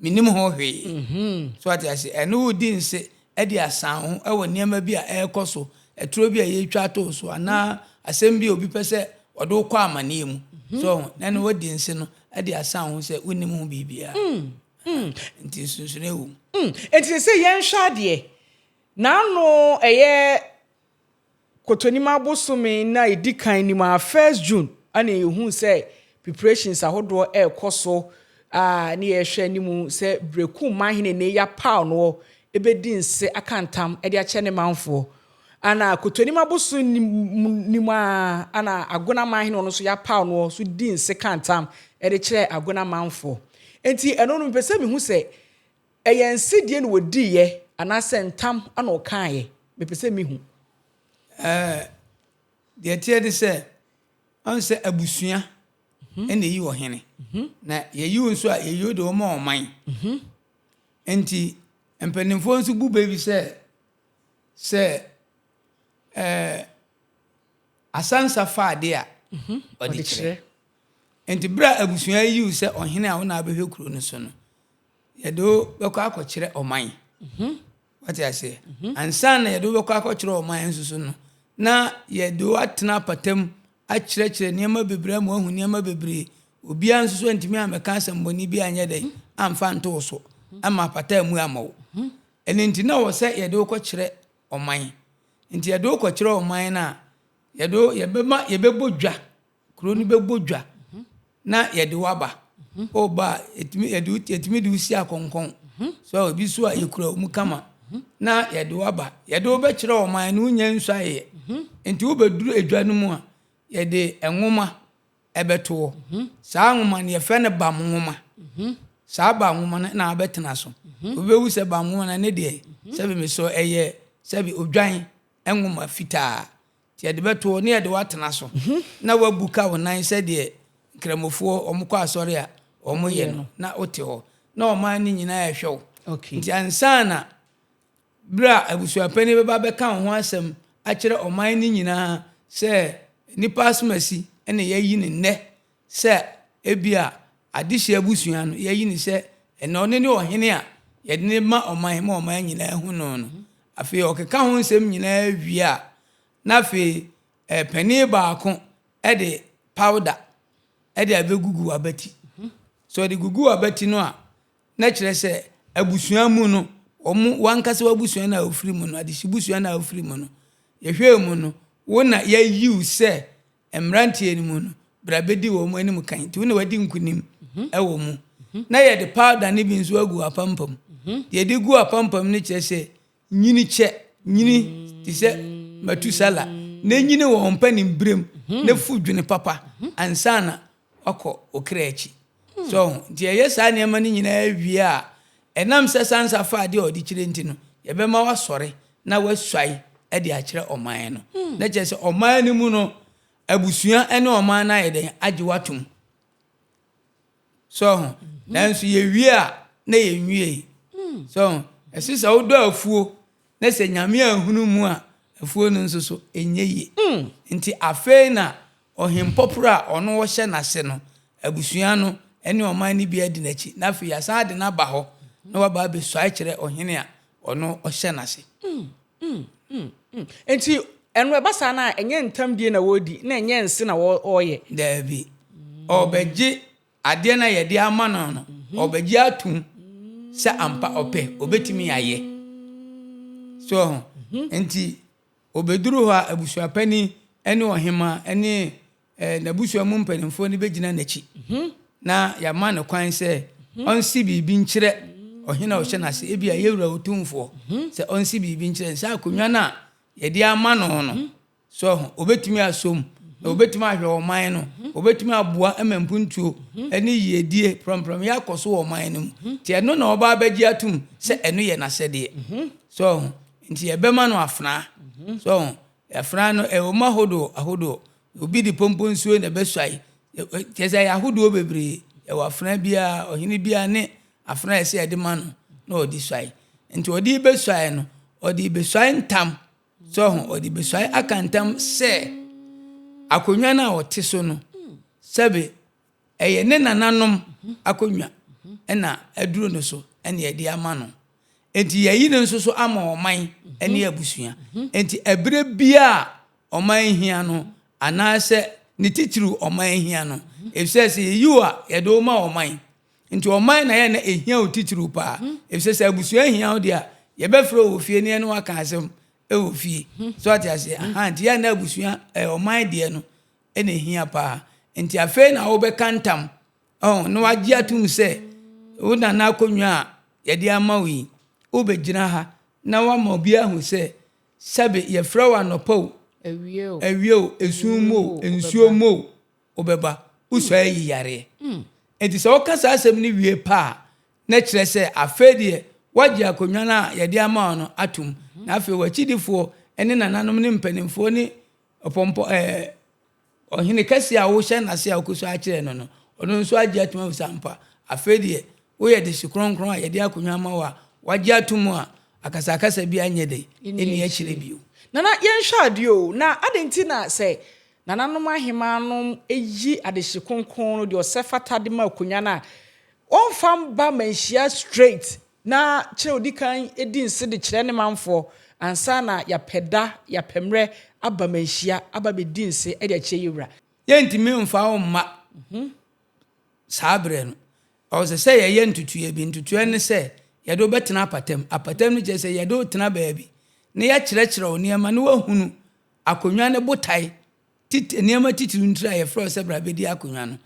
Mennim ho hwee. So wate ase? Ɛno wodi nse de asan wo ho wɔ nneɛma bi a ɛrekɔ so, ɛtoro bi a yɛretwa ato wo so, anaa asɛm bi a obi pɛ sɛ ɔde wo kɔ amanneɛ mu. So ho? Na ɛno wadi nse no de asan wo ho sɛ wonnim ho biribiara. Nti nsonsonoe wɔ mu. Enti seesei yɛnhwɛ adeɛ. N'ano ɛyɛ Kɔtɔnim abosome no a ɛdi kan no mu ara, first June, ɛna yɛhuu sɛ preparations ahodoɔ ɛrekɔ so a ne yɛrehwɛ anim sɛ Berekum manhene ne yɛapaw noɔ ɛbɛdi nse aka ntam de akyɛ ne manfoɔ. Ɛna Kɔtɔnim abosom no mu ara, ɛna Agona manhene ɔno nso yɛapaw noɔ nso di nse ka ntam de kyerɛ Agona manfoɔ. Enti ɛno no mepɛ sɛ mehu sɛ ɛyɛ nsedie na wɔdiiɛ anaasɛ ntam na ɔkaeɛ. Mepɛ sɛ mehu. Ɛɛ, deɛ ɛteɛ ne sɛ, ɔn sɛ abusua na ɛyi ɔhene. Na yɛyi wo nso a, yɛyi wo de wo ma ɔman. Enti mpanimfoɔ nso bu bɛ bi sɛ, sɛ ɛɛ asansa fa adeɛ a, ɔde kyerɛ. Enti berɛ a abusua yi wo sɛ ɔhene a wo na abɛhwɛ kuro no so no, yɛde wo bɛkɔ akɔkyerɛ ɔman. Wate aseɛ? Ansa na yɛde wo bɛkɔ akɔkyerɛ ɔman nso so no, na yɛde wo atena apata mu akyerɛkyerɛ nneɛma bebree ama woahu nneɛma bebree. Obiara nso so antumi ammɛka asɛmmɔne bi anyɛ dɛn amfa anto wo so ama apata ammu amma wo. Ɛno nti na ɛwɔ sɛ yɛde wo kɔkyerɛ ɔman. Nti yɛde wo kɔkyerɛ ɔman no a, yɛde wo yɛbɛma yɛbɛbɔ dwa Kuro no bɛbɔ dwa na yɛde wo aba. Woba a, yɛtumi yɛde wo yɛtumi de wo si akɔnkɔn. So ebi so a yɛkura wo mu kama na yɛde wo aba. Yɛde wo bɛkyerɛ ɔman no wonya nsuaeɛ. Nti wobɛduru edwa no mu a, yɛde nwoma ɛbɛto hɔ. Saa nwoma no yɛfrɛ no bam nwoma. Saa bam nwoma no na abɛtena so. Obi bɛhu sɛ bam nwoma no ne deɛ sɛbi mesɔ ɛyɛ sɛbi odwan nwoma fitaa. Nti yɛde bɛto hɔ ne yɛde wo atena so na woabu ka wo nan sɛdeɛ Nkramofoɔ wɔn kɔ asɔre a wɔn yɛ no na wote hɔ na ɔman no nyinaa ɛhwɛ wo. Nti ansa na berɛ a abusuapanin bɛba bɛka wo ho asɛm akyerɛ ɔman no nyinaa sɛ nnipa asomasi na yɛayi no nnɛ sɛ ebia adehye abusua no yɛayi no sɛ ɛnɛ ɔno ne ɔhene a yɛde no ma ɔman ma ɔman nyinaa hu no no. Afei ɔkeka ho nsɛm nyinaa wie a, na afei eh, panin baako de powder de abɛgugu w'abati. Sɛ ɔde gugu w'abati no a, na kyerɛ sɛ abusua mu no, wɔn w'ankasa w'abusua no a wofiri mu no, adehye busua no a wofiri mu no, yɛhwɛɛ mu no, wo na yɛayi wo sɛ mmeranteɛ no mu no, bra bɛdi wɔn anim kan. Nti wo na wadi nkonim wɔ mu. Na yɛde powder no bi nso agu w'apampam. Deɛ yɛde gu w'apampam no kyerɛ sɛ nyini kyɛ, nyini te sɛ Matusala, na nyini wɔ wɔn mpanin berɛ mu, na fu dwene papa ansa na wakɔ wo kra akyi. So ho? Nti yɛyɛ saa nneɛma no nyinaa wie a, ɛnam sɛ Sansa fa adeɛ a ɔde kyerɛ nti no, yɛbɛma wasɔre na wasuae de akyerɛ ɔman no. Na kyerɛ sɛ ɔman no mu no, abusua ne ɔman no ayɛ dɛn agye wo atom. So ho? Nanso yɛwie a, na yɛnwiei. So ho? Ɛse sɛ wodɔ afuo na sɛ Nyame anhunu mu a, afuo no nso so ɛnyɛ yie. Nti afei na Ɔhempɔporɔ a ɔno ɔhyɛ n'ase no, abusua no ne ɔman no bi adi n'akyi, na afei yɛasan de no aba hɔ na waba abɛsuae kyerɛ ɔhene a ɔno ɔhyɛ n'ase. Enti ɛno ɛba saa no a, ɛnyɛ ntamdie na wɔredi, na ɛnyɛ nse na wɔreyɛ. Daabi. Ɔrebɛgye adeɛ no a yɛde ama no no, ɔrebɛgye atom sɛ ampa ɔpɛ, ɔbɛtumi ayɛ. So ho? Enti Ɔbɛduru hɔ a, abusuapanin ne ɔhemmaa ne n'abusua mu mpanimfoɔ no bɛgyina n'akyi na yɛama no kwan sɛ ɔnse biribi nkyerɛ ɔhene a ɔhyɛ n'ase, ebia yɛn wura otumfoɔ, sɛ ɔnse biribi nkyerɛ no sɛ akonnwa no a yɛde ama no no, so ho, ɔbɛtumi asɔ mu, na ɔbɛtumi ahwɛ ɔman no, ɔbɛtumi aboa ma mpuntuo ne yiedie prɔmprɔmyɛ akɔ so wɔ ɔman no mu. Nti ɛno na ɔba abɛgye atom sɛ ɛno yɛ n'asɛdeɛ. So ho. Nti yɛbɛma no afenaa. So ho? Afenaa no, ɛwɔ mu ahodoɔ ahodoɔ. Obi de pompo nsuo na ɛbɛsuae. Kyerɛ sɛ ɛyɛ ahodoɔ bebree. Yɛwɔ afenaa biara, ɔhene biara ne afenaa a ɛsɛ yɛde ma no na ɔde suae. Nti ɔde rebɛsuae no, ɔde rebɛsuae ntam. So ho? Ɔde rebɛsuae aka ntam sɛ akonnwa no a ɔte so no, sɛbe ɛyɛ ne nananom akonnwa na aduru no so na yɛde ama no. Enti yɛayi no nso so ama ɔman ne abusua. Enti ɛberɛ biara a ɔman hia no anaasɛ ne titiriw ɔman hia no, efisɛ sɛ yɛyi wo a, yɛde wo ma ɔman. Nti ɔman na yɛ na ɛhia wo titiriw paa. Efisɛ sɛ abusua hia wo deɛ a, yɛbɛfrɛ wo wɔ fie ne yɛne wo aka asɛm wɔ fie. So ate aseɛ? Aha, nti yɛ na abusua, ɔman deɛ no na ɛhia paa. Nti afei na wobɛka ntam Ɔho, na wagye atom sɛ wo nana akonnwa a yɛde ama wo yi, wobɛgyina ha na woama obi ahu sɛ sɛbe yɛfrɛ wo anɔpa o, awia o, esum mu o, nsuo mu o, wobɛba. Wosua ayi yareɛ. Enti sɛ woka saa asɛm no wie pɛ a, na kyerɛ sɛ afei deɛ woagye akonnwa no a yɛde ama wo no atom, na afei w'akyidifoɔ ne nananom ne mpanimfoɔ ne ɔpɔmpɔ ɛɛ ɔhene kɛseɛ a wohyɛ n'ase a wokɔ so akyerɛ no no, ɔno nso agye atom ahu sɛ ampa afei deɛ woyɛ dehye kronkron a yɛde akonnwa ama wo a woagye atom a akasakasa bi anyɛ dɛn ɛnni akyire bio. Nana yɛnhwɛ adeɛ o, na adɛn nti na sɛ nananom ahemaa nom yi adehye kronkron no deɛ ɔsɛ fata de ma akonnwa no a, Ɔmfa mba manhyia straight na kyerɛ odi kan di nse de kyerɛ ne manfoɔ ansa na yɛapɛ da, yɛapɛ mmerɛ aba manhyia aba abɛdi nse de akyerɛ yɛ wura. Yɛntumi mfa wo mma saa berɛ no. Ɛwɔ sɛ yɛyɛ ntotoeɛ bi. Ntotoeɛ ne sɛ yɛde wo bɛtena apatam. Apatam no kyerɛ sɛ yɛde wo tena baabi na yɛakyerɛkyerɛ wo nneɛma na woahunu akonnwa no botae tit nneɛma titiriw ntiri a yɛfrɛ wo sɛ bra bɛdi akonnwa no.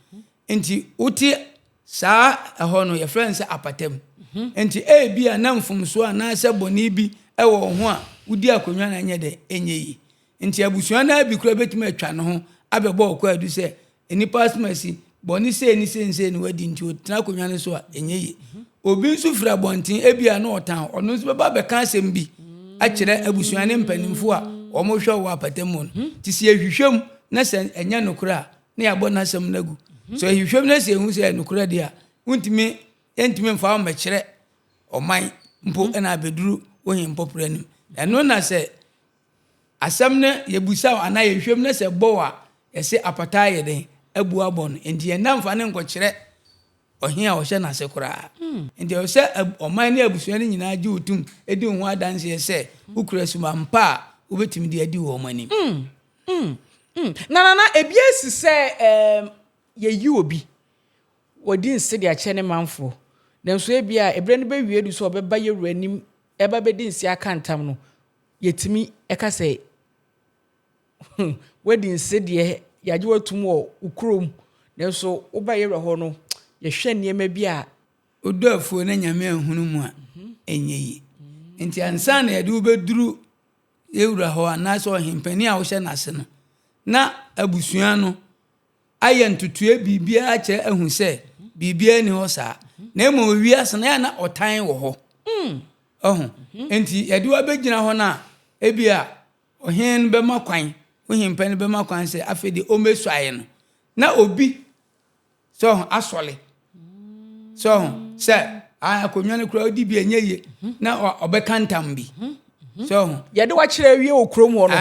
Nti wote saa ɛhɔ no yɛfrɛ no sɛ apatam. Nti ebia na mfomsoɔ anaasɛ bɔne bi wɔ wo ho a wodi akonnwa no anyɛ dɛ ɛnyɛ yie. Nti abusua no ara bi koraa bɛtumi atwa ne ho abɛbɔ wo kwaadu sɛ nnipa asomasi bɔne sei ne sei ne sei na wadi nti ɔtena akonnwa no so a ɛnyɛ yie. Obi nso firi abɔnten ebia na ɔtan wo, ɔno nso bɛba abɛka asɛm bi akyerɛ abusua ne mpanimfoɔ a wɔhwɛ wɔ apata mu no. Nti sɛ yɛhwehwɛ mu na sɛ ɛnyɛ nokorɛ a, na yɛabɔ n'asɛm no agu. Sɛ yɛhwehwɛ mu na sɛ yɛhu sɛ ɛyɛ nokorɛ deɛ a, wontumi yɛntumi mfa wo mmɛkyerɛ ɔman mpo na abɛduru wo hempɔprɛ anim. Ɛno na sɛ asɛm no yɛbusa wo anaa yɛhwehwɛ mu na sɛ ɛbɔ wo a, yɛse apata ayɛ dɛn abu abɔ no. Nti yɛnna mfa no nkɔkyerɛ ɔhene a ɔhyɛ n'ase koraa. Nti ɛwɔ sɛ ɔman ne abusua no nyinaa gye wo tom di wo ho adanseɛ sɛ wokura suban pa a wobɛtumi de adi wɔn anim. Na Nana, ebi asi sɛ ɛɛm yɛyi obi, wadi nse de akyerɛ ne manfoɔ, nanso ebia ɛberɛ no bɛwie adu sɛ ɔbɛba yɛn wura anim ɛreba abɛdi nse aka ntam no, yɛtumi ka sɛ Woadi nse deɛ, yɛagye wo atum wɔ wo kurom, nanso woba yɛn wura hɔ no, yɛhwɛ nneɛma bi a. Wodɔ afuo na Nyame anhunu mu a, ɛnyɛ yie. Nti ansa na yɛde wo bɛduru yɛn wura hɔ anaasɛ ɔhempanin a wohyɛ n'ase no, na abusua no ayɛ ntotoeɛ biribiara akyerɛ ahu sɛ biribiara nni hɔ saa. Na mmom wiase no, ɛyɛ a na ɔtan wɔ hɔ. Ɔho? Nti yɛde wo abɛgyina hɔ no a, ebia Ɔhene no bɛma kwan, wo hempɛ no bɛma kwan sɛ afei deɛ ɔmmɛsuae no, na obi sɛ ɔho asɔle sɛ ɔho sɛ akonnwa no koraa ɔdi bi ɛnyɛ yie na ɔbɛka ntam bi sɛ ɔho. Yɛde wakyerɛ awie wɔ kurom hɔ no.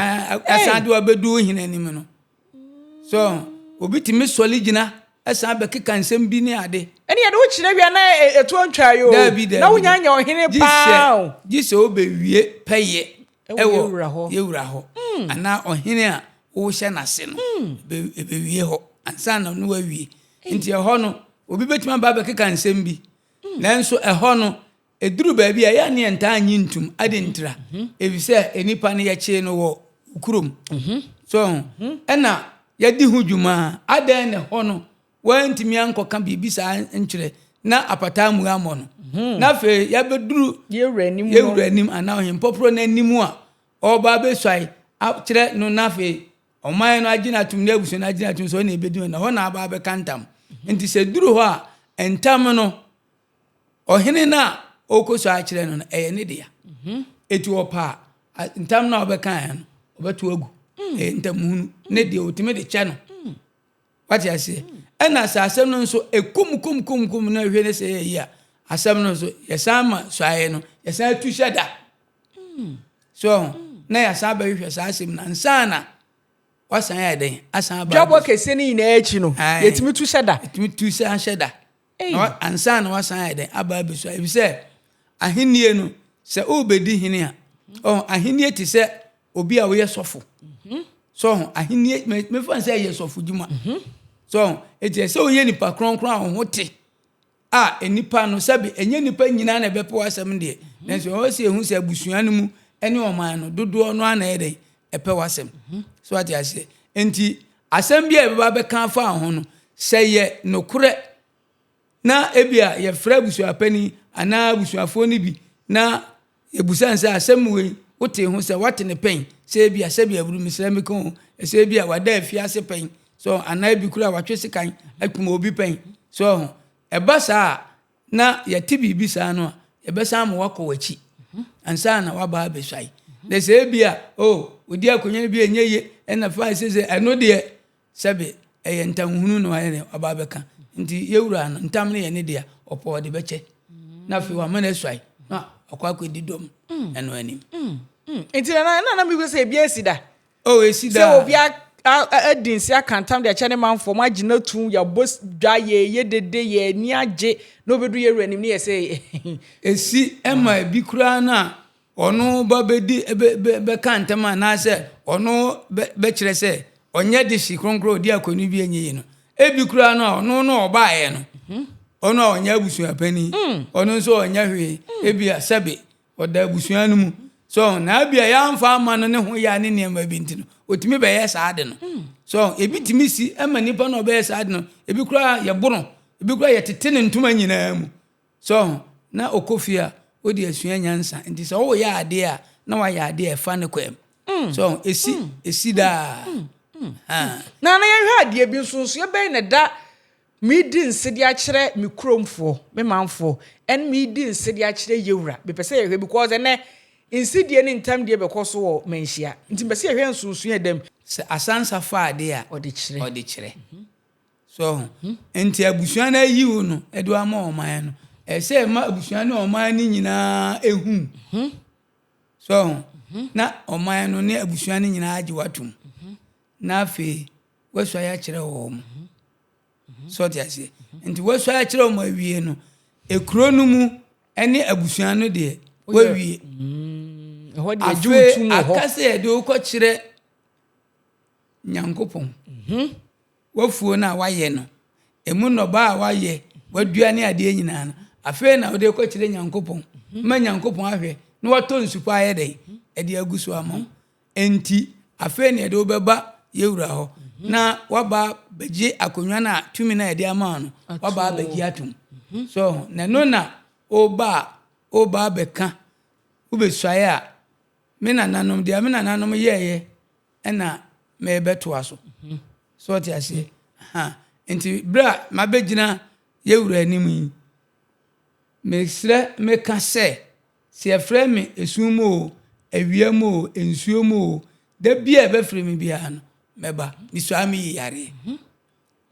Ɛsan de wabɛdu wo hene anim no. So obi tumi sɔle gyina san bɛkeka nsɛm bi ne ade. Ɛne yɛde wo kyerɛ wia na ɛtoɔ ntwa yi o. Daabi daabi. Na wonya nyɛ ɔhene paa o. Gye sɛ wobɛwie pɛyɛ ɛwɔ yɛwura hɔ hmm. anaa ɔhene a wohyɛ n'ase no hmm. ɛbɛwie hɔ ansa na no wawie. Nti ɛhɔ no obi bɛtumi aba abɛkeka nsɛm bi hmm. nanso ɛhɔ no Ɛduru baabi a, ɛyɛ a ne yɛntaa nnye ntom. Adɛn ntira? Efisɛ nnipa no, yɛkyee no wɔ wo kurom. So ho? Ɛna yɛadi ho dwuma. Adɛn na ɛhɔ no, woantumi ankɔka biribi saa nkyerɛ na apataa ammua ammɔ no? Na afei yɛabɛduru yɛn wura anim anaa ɔhempɔporɔ no anim a ɔreba abɛsuae akyerɛ no na afei ɔman no agye no atom ne abusua no agye no atom sɛ ɔne ɛbɛdi hɔ na ɛhɔ na aba abɛka ntam. Nti sɛ ɛduru hɔ a, ntam no, Ɔhene no a ɔrekɔsua akyerɛ no no, ɛyɛ ne dea. Mhm. Eti ɔpɛ a, ntam no a ɔbɛkaeɛ no, ɔbɛto agu. Mm. Ɛyɛ ntamhunu. Ne deɛ ɔtumi de kyɛ no. Mm. Wate aseɛ? Mm. Ɛna sɛ asɛm no nso ɛkum kum kum kum no ɛhwɛ ne sɛ ɛyɛ yi a, asɛm no nso yɛsan ma suaeɛ no, yɛsan tu hyɛ da. So na yɛasan bɛhwehwɛ saa asɛm no ansa na wasan ayɛ dɛn asan aba. Dwabɔ kɛseɛ no nyinaa akyi no, yɛtumi tu hyɛ da. Yɛtumi tu hyɛ da. Na ansa na wasan ayɛ dɛn aba abɛsua efisɛ ahennie no sɛ worebɛdi hene a ɔho ahennie te sɛ obi a woyɛ sɔfo mhm. sɛ ɔho ahennie mefa sɛ ɛyɛ sɔfo dwuma mhm. sɛ ɔho eti sɛ woyɛ nipa kronkron a wo ho te a nipa no sɛbi ɛnyɛ nipa nyinaa na ɛbɛpɛ w'asɛm deɛ mhm. nanso ɛwɔ sɛ ehu sɛ abusua no mu ɛne ɔman no dodoɔ no ara na ɛyɛ dɛn ɛpɛ w'asɛm so ate aseɛ nti Asɛm bi a yɛbɛba abɛka afa ho no, sɛ ɛyɛ nokorɛ na ebia yɛfrɛ abusuapanin anaa abusuafoɔ no bi na yɛbusa no sɛ asɛm wei wotee ho sɛ wate ne pɛn sɛ ebia sɛbi aburu mesrɛ meka o sɛ ebia wada afiase pɛn so anaa ebi koraa watwe sekan akum obi pɛn. So ɔho? Ɛba saa a, na yɛte biribi saa no a, yɛbɛsan ama woakɔ w'akyi ansa na woaba abɛsuae. Na sɛ ebi a, oh, wodi akonnwa no bi a ɛnyɛ yie, ɛna fine sese, ɛno deɛ, sɛbe ɛyɛ ntamhunu na wayɛ dɛn, waba abɛka. Nti yɛwura no, ntam no yɛ ne dea, ɔpɛ ɔde bɛkyɛ. Na afei wama no asuae, na wakɔ akɔdi dɔm ɛno anim. Nti na na na mebisa sɛ ebi asi da? Oh, esi daa. Sɛ obi adi nse aka ntam de akyɛ ne manfoɔ, mo agye no atum, yɛabɔ dwa, yɛyɛ dede, yɛn ani agye, na obedu yɛn wura anim ne yɛ sɛ. Esi ɛma ebi koraa no a ɔno ba bɛdi bɛka ntam anaasɛ ɔno bɛkyerɛ sɛ ɔnyɛ dehye kronkron ɔdi akɔni bi ɛnyɛ yi no. Ebi koraa no a ɔno no ɔbaeɛ no, ɔno a ɔnyɛ abusuapanin, ɔno nso ɔnyɛ hwee, ebi a sɛbe Ɔda abusua no mu. So na ebia yɛamfa amma no ne ho yɛ ne nneɛma bi nti no, otumi bɛyɛ saa ade no. So ebi tumi si ma nipa na ɔbɛyɛ saa ade no, ebi koraa yɛbo no, ebi koraa yɛtete ne ntoma nyinaa mu. So na ɔkɔ fie a, ɔde asua nyansa. Nti sɛ ɔyɛ adeɛ a, na wayɛ adeɛ a ɛfa ne kwan mu. So esi esi daa. Na na yɛhwɛ adeɛ bi nsonsoeɛ bɛn na ɛda Meredi nse de akyerɛ me kuromfoɔ, me manfoɔ, ɛne meredi nse de akyerɛ Yewura. Mepɛ sɛ yɛhwɛ because ɛnɛ nsedie ne ntamdie bɛkɔ so wɔ Manhyia. Nti mepɛ sɛ yɛhwɛ nsonsonoeɛ a ɛda mu. Sɛ asansa fa adeɛ a, Ɔde kyerɛ. ɔde kyerɛ. So ho? Nti abusua no ayi wo no de wo ama ɔman no, ɛsɛ sɛ ɛma abusua ne ɔman no nyinaa hu. So ho? Na ɔman no ne abusua no nyinaa agye wo atom. Na afei woasuae akyerɛ wɔn. So ɔte aseɛ? Nti woasuae akyerɛ wɔn awie no, ekuro no mu ne abusua no deɛ woawie. Mm, Afei aka sɛ yɛde wokɔkyerɛ Nyankopɔn. Mhm. Wafuo no a wayɛ no, emu nnɔbaa a wayɛ, wadua ne adeɛ nyinaa no, afei na wode kɔkyerɛ Nyankopɔn. Mhm. Ma Nyankopɔn ahwɛ na watɔ nsu pa ayɛ dɛn? Ɛde agu so ama wo. Enti afei na yɛde wo bɛba yɛn wura hɔ, na woaba abɛgye akonnwa no a tumi no a yɛde ama wo no, woaba abɛgye atom. So ho? Na ɛno na woba a, woba abɛka, wobɛsuae a, me nananom, deɛ me nananom yɛeɛ na merebɛtoa so. So ɔte aseɛ? Ha. Nti berɛ a mabɛgyina yɛn wura anim yi, mesrɛ meka sɛ, Sɛ yɛfrɛ me esum mu oo, awia mu oo, nsuo mu oo, da bi a ɛbɛfrɛ me biara no, mɛba. Mesua meyi yareɛ.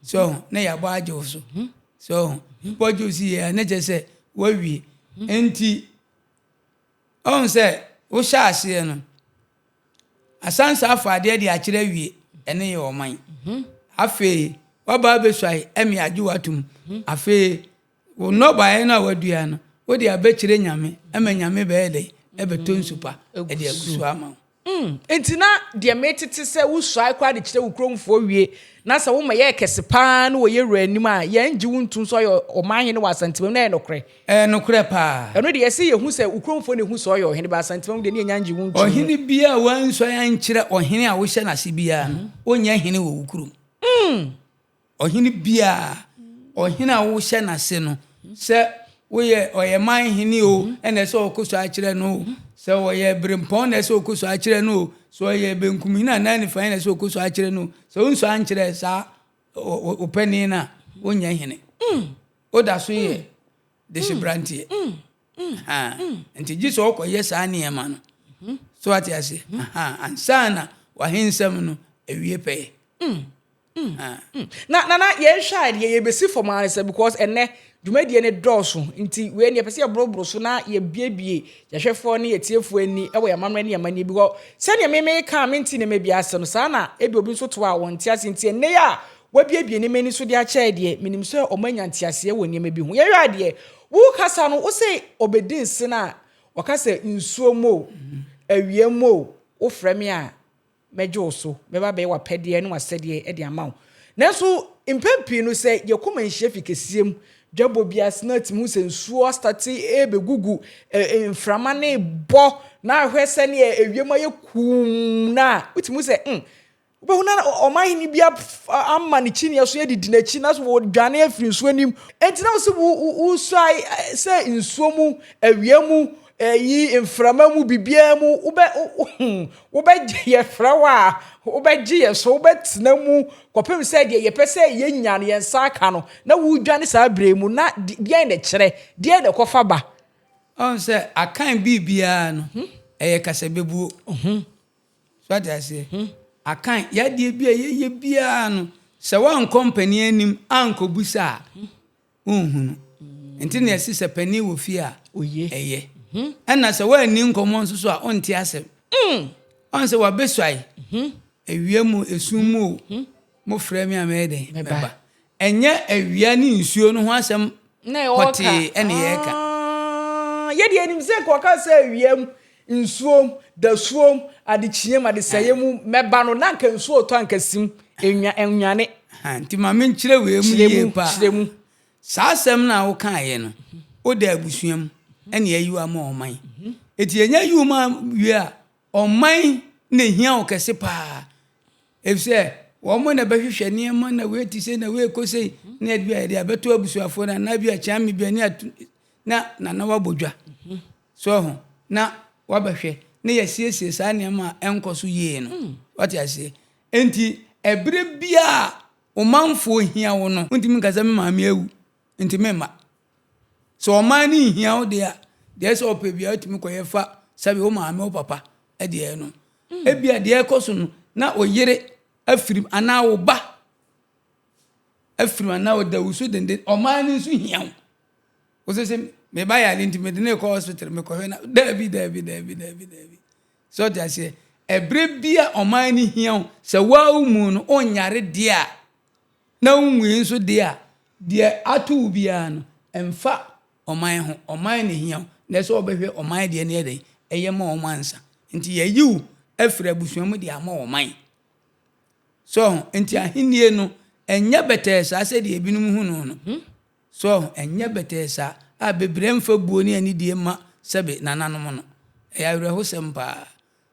So ho, na yɛabɔ agye wo so. So ho, bɔ gye wo so yie a, na kyerɛ sɛ woawie. Nti, ɔhu sɛ wohyɛ aseɛ no, asansa afa adeɛ de akyerɛ awie, ɛne yɛ ɔman. Afei, waba abɛsuae, ɛme agye wo atom. Afei, Wo nnɔbaeɛ no a woadua no, wode abɛkyerɛ Nyame ma Nyame bɛyɛ dɛn? Ɛbɛtɔ nsu pa de agu so ama wo. Mm, enti na deɛ metete sɛ wosuae koraa de kyerɛ wo kuromfoɔ wie, na sɛ woma yɛyɛ kɛse paa ne wɔ yɛn wura anim a, yɛngye wo ntom sɛ ɔyɛ ɔman hene wɔ Asanteman mu, na ɛyɛ nokorɛ? Ɛyɛ nokorɛ paa. Ɛno deɛ, ɛsɛ yɛhu sɛ wo kuromfoɔ na ɛhu sɛ ɔyɛ ɔhene, but Asanteman mu deɛ, ne yɛnnya ngye wo ntom. Ɔhene biara a wansuae ankyerɛ ɔhene a wohyɛ n'ase biara no, ɔnyɛ hene wɔ wo kurom. Mm. Ɔhene biara, ɔhene a wohyɛ n'ase no, sɛ woyɛ ɔyɛ man hene o, ɛna ɛsɛ ɔkɔ so akyerɛ no o, sɛ ɔyɛ berempɔn na ɛsɛ ɔkɔ so akyerɛ no o, sɛ ɔyɛ benkum hene anaa nifa hene na ɛsɛ ɔkɔ so akyerɛ no o, sɛ wonsɔ ankyerɛ saa ɔpanin no a, wonyɛ hene. Woda so yɛ dehye-branteɛ. Nti gye sɛ ɔkɔyɛ saa nneɛma no. So ate aseɛ? Ansa na w'ahensɛm no awie pɛyɛ. Na nana yɛnhwɛ a deɛ yɛbɛsi fam ara sɛ because ɛnɛ dwumadie no dɔɔso nti wei ne yɛpɛ sɛ yɛboroboro so na yɛbiebie yɛhwɛfoɔ ne yɛtiefoɔ ani wɔ yɛn amammerɛ ne yɛn amanneɛ because sɛdeɛ me meka a mente nneɛma bi ase no saa na ebi obi nso to a wɔnte ase nti ɛnnɛ yi a wabiebie nneɛma ani so de akyɛ deɛ menim sɛ wɔn anya nteaseɛ wɔ nneɛma bi ho. Yɛhwɛ adeɛ wo kasa no wo sɛ ɔbɛdi nse no a ɔka sɛ nsuo mu o awia mu o wofrɛ me a Mɛgye wo so, mɛba abɛyɛ w'apɛdeɛ ne w'asɛdeɛ de ama wo. Nanso mpɛn pii no sɛ yɛkɔ manhyia fi kɛseɛ mu, dwabɔ bi ase na atumi hu sɛ nsuo astate rebɛgugu, mframa no rebɔ na ahwɛ sɛdeɛ ewiem ayɛ kumm no a, wotumi hu sɛ mm, wobɛhu na ɔmanhene bi ama ne kyiniiɛ so adidi n'akyi na so wɔdwane afiri nsuo anim. Enti na wo sɛ wosuae sɛ nsuo mu, awia mu, Ɛyi mframa mu biribiara mu wobɛ wobɛgye yɛfrɛ wo a wobɛgye yɛ so wobɛtena mu kɔpem sɛ deɛ yɛpɛ sɛ yɛnya no yɛn nsa aka no na wodwane saa berɛ mu na deɛn na ɛkyerɛ deɛn na ɛkɔfa ba. Ɔn sɛ akan biribiara no ɛyɛ kasabebuo. So ate aseɛ? Akan yadeɛ bi a yɛyɛ biara no sɛ woankɔ mpanin anim ankɔbusa a wonhunu. Nti na yɛse sɛ panin wɔ fie a, ɛyɛ. Ɛna sɛ woanni nkɔmmɔ nso so a, wonte asɛm. Ɔn sɛ wabɛsuae, awia mu, esum mu o, mofrɛ me a mɛyɛ dɛn? Mɛba. Ɛnyɛ awia ne nsuo no ho asɛm pɔtee ɛne yɛreka. Yɛdeɛ yɛnim sɛ nka ɔka sɛ awia mu, nsuom, dasuom, adekyeɛ mu, adesɛeɛ mu, mɛba no, na anka nsuo retɔ anka sim, enwa, enwane. Nti ma menkyerɛ wei mu yie paa. Kyerɛ mu. Saa asɛm no a wokaeɛ no, woda abusua mu ɛna yɛayi wo ama ɔman. Enti yɛnya yi wo ma wie a, ɔman na ehia wo kɛse paa. Efisɛ wɔn na ɛbɛhwehwɛ nneɛma na wei te sei na wei kɔ sei na yɛde bi a yɛde abɛto abusuafoɔ no anaa bi a kyeame bi a ne ato na nana wabɔ dwa. So ahu? Na wabɛhwɛ na yɛasiesie saa nneɛma a ɛnkɔ so yie no. Wate aseɛ? Enti ɛberɛ biara a wo manfoɔ hia wo no, wontumi nka sɛ me maame awu nti memma. Sɛ ɔman no nhia wo deɛ a, deɛ ɛsɛ sɛ ɔpɛ biara wotumi kɔyɛ fa sɛbe wo maame, wo papa deɛ no. Ebia deɛ ɛrekɔ so no, na wo yere afirim anaa wo ba afirim anaa ɔda wo so denden. Ɔman no nso hia wo. Wosɛ sɛ me ba yare nti mede no rekɔ hospital mekɔhwɛ na daabi daabi daabi daabi daabi. Sɛ ɔte aseɛ ɛberɛ bi a ɔman no hia wo sɛ woa wo mu no wonyare deɛ a na wonwui nso deɛ a deɛ ato wo biara no ɛmfa ɔman ho ɔman na hia wo na ɛsɛ ɔbɛhwɛ ɔman deɛ no yɛ dɛn ɛyɛ ma wɔn ansa nti yɛyi wo afiri abusua mu de ama ɔman. So nti ahennie no ɛnyɛ bɛtɛɛ saa sɛdeɛ ebinom hu no no. So ahu? Ɛnyɛ bɛtɛɛ saa, a bebree mfa buo ne anidie mma sɛbe nananom no. Ɛyɛ awerɛhosɛm paa.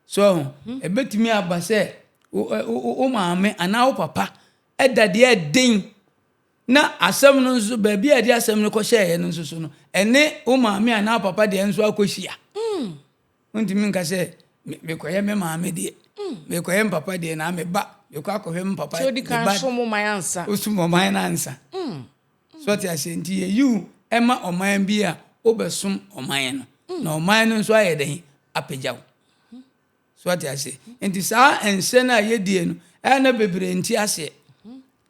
So ahu? Ɛbɛtumi aba sɛ wo, wo, wo maame anaa wo papa da deɛ ɛden na asɛm no nso, baabi a ɛde asɛm no kɔhyɛeɛ no nso so no, ɛne wo maame anaa wo papa deɛ nso akɔhyia. Wontumi nka sɛ, mekɔyɛ me maame deɛ, mekɔyɛ me papa deɛ, na me ba, mekɔ akɔhwɛ me papa. Sɛ odi kan som ɔman ansa. Wosom ɔman no ansa. So ɔte aseɛ? Nti yɛyi wo ma ɔman bi a wobɛsom ɔman no, na ɔman no nso ayɛ dɛn? Apagya wo. So ɔte aseɛ? Nti saa nsɛ no a yɛdie no, ɛyɛ na bebree nte aseɛ.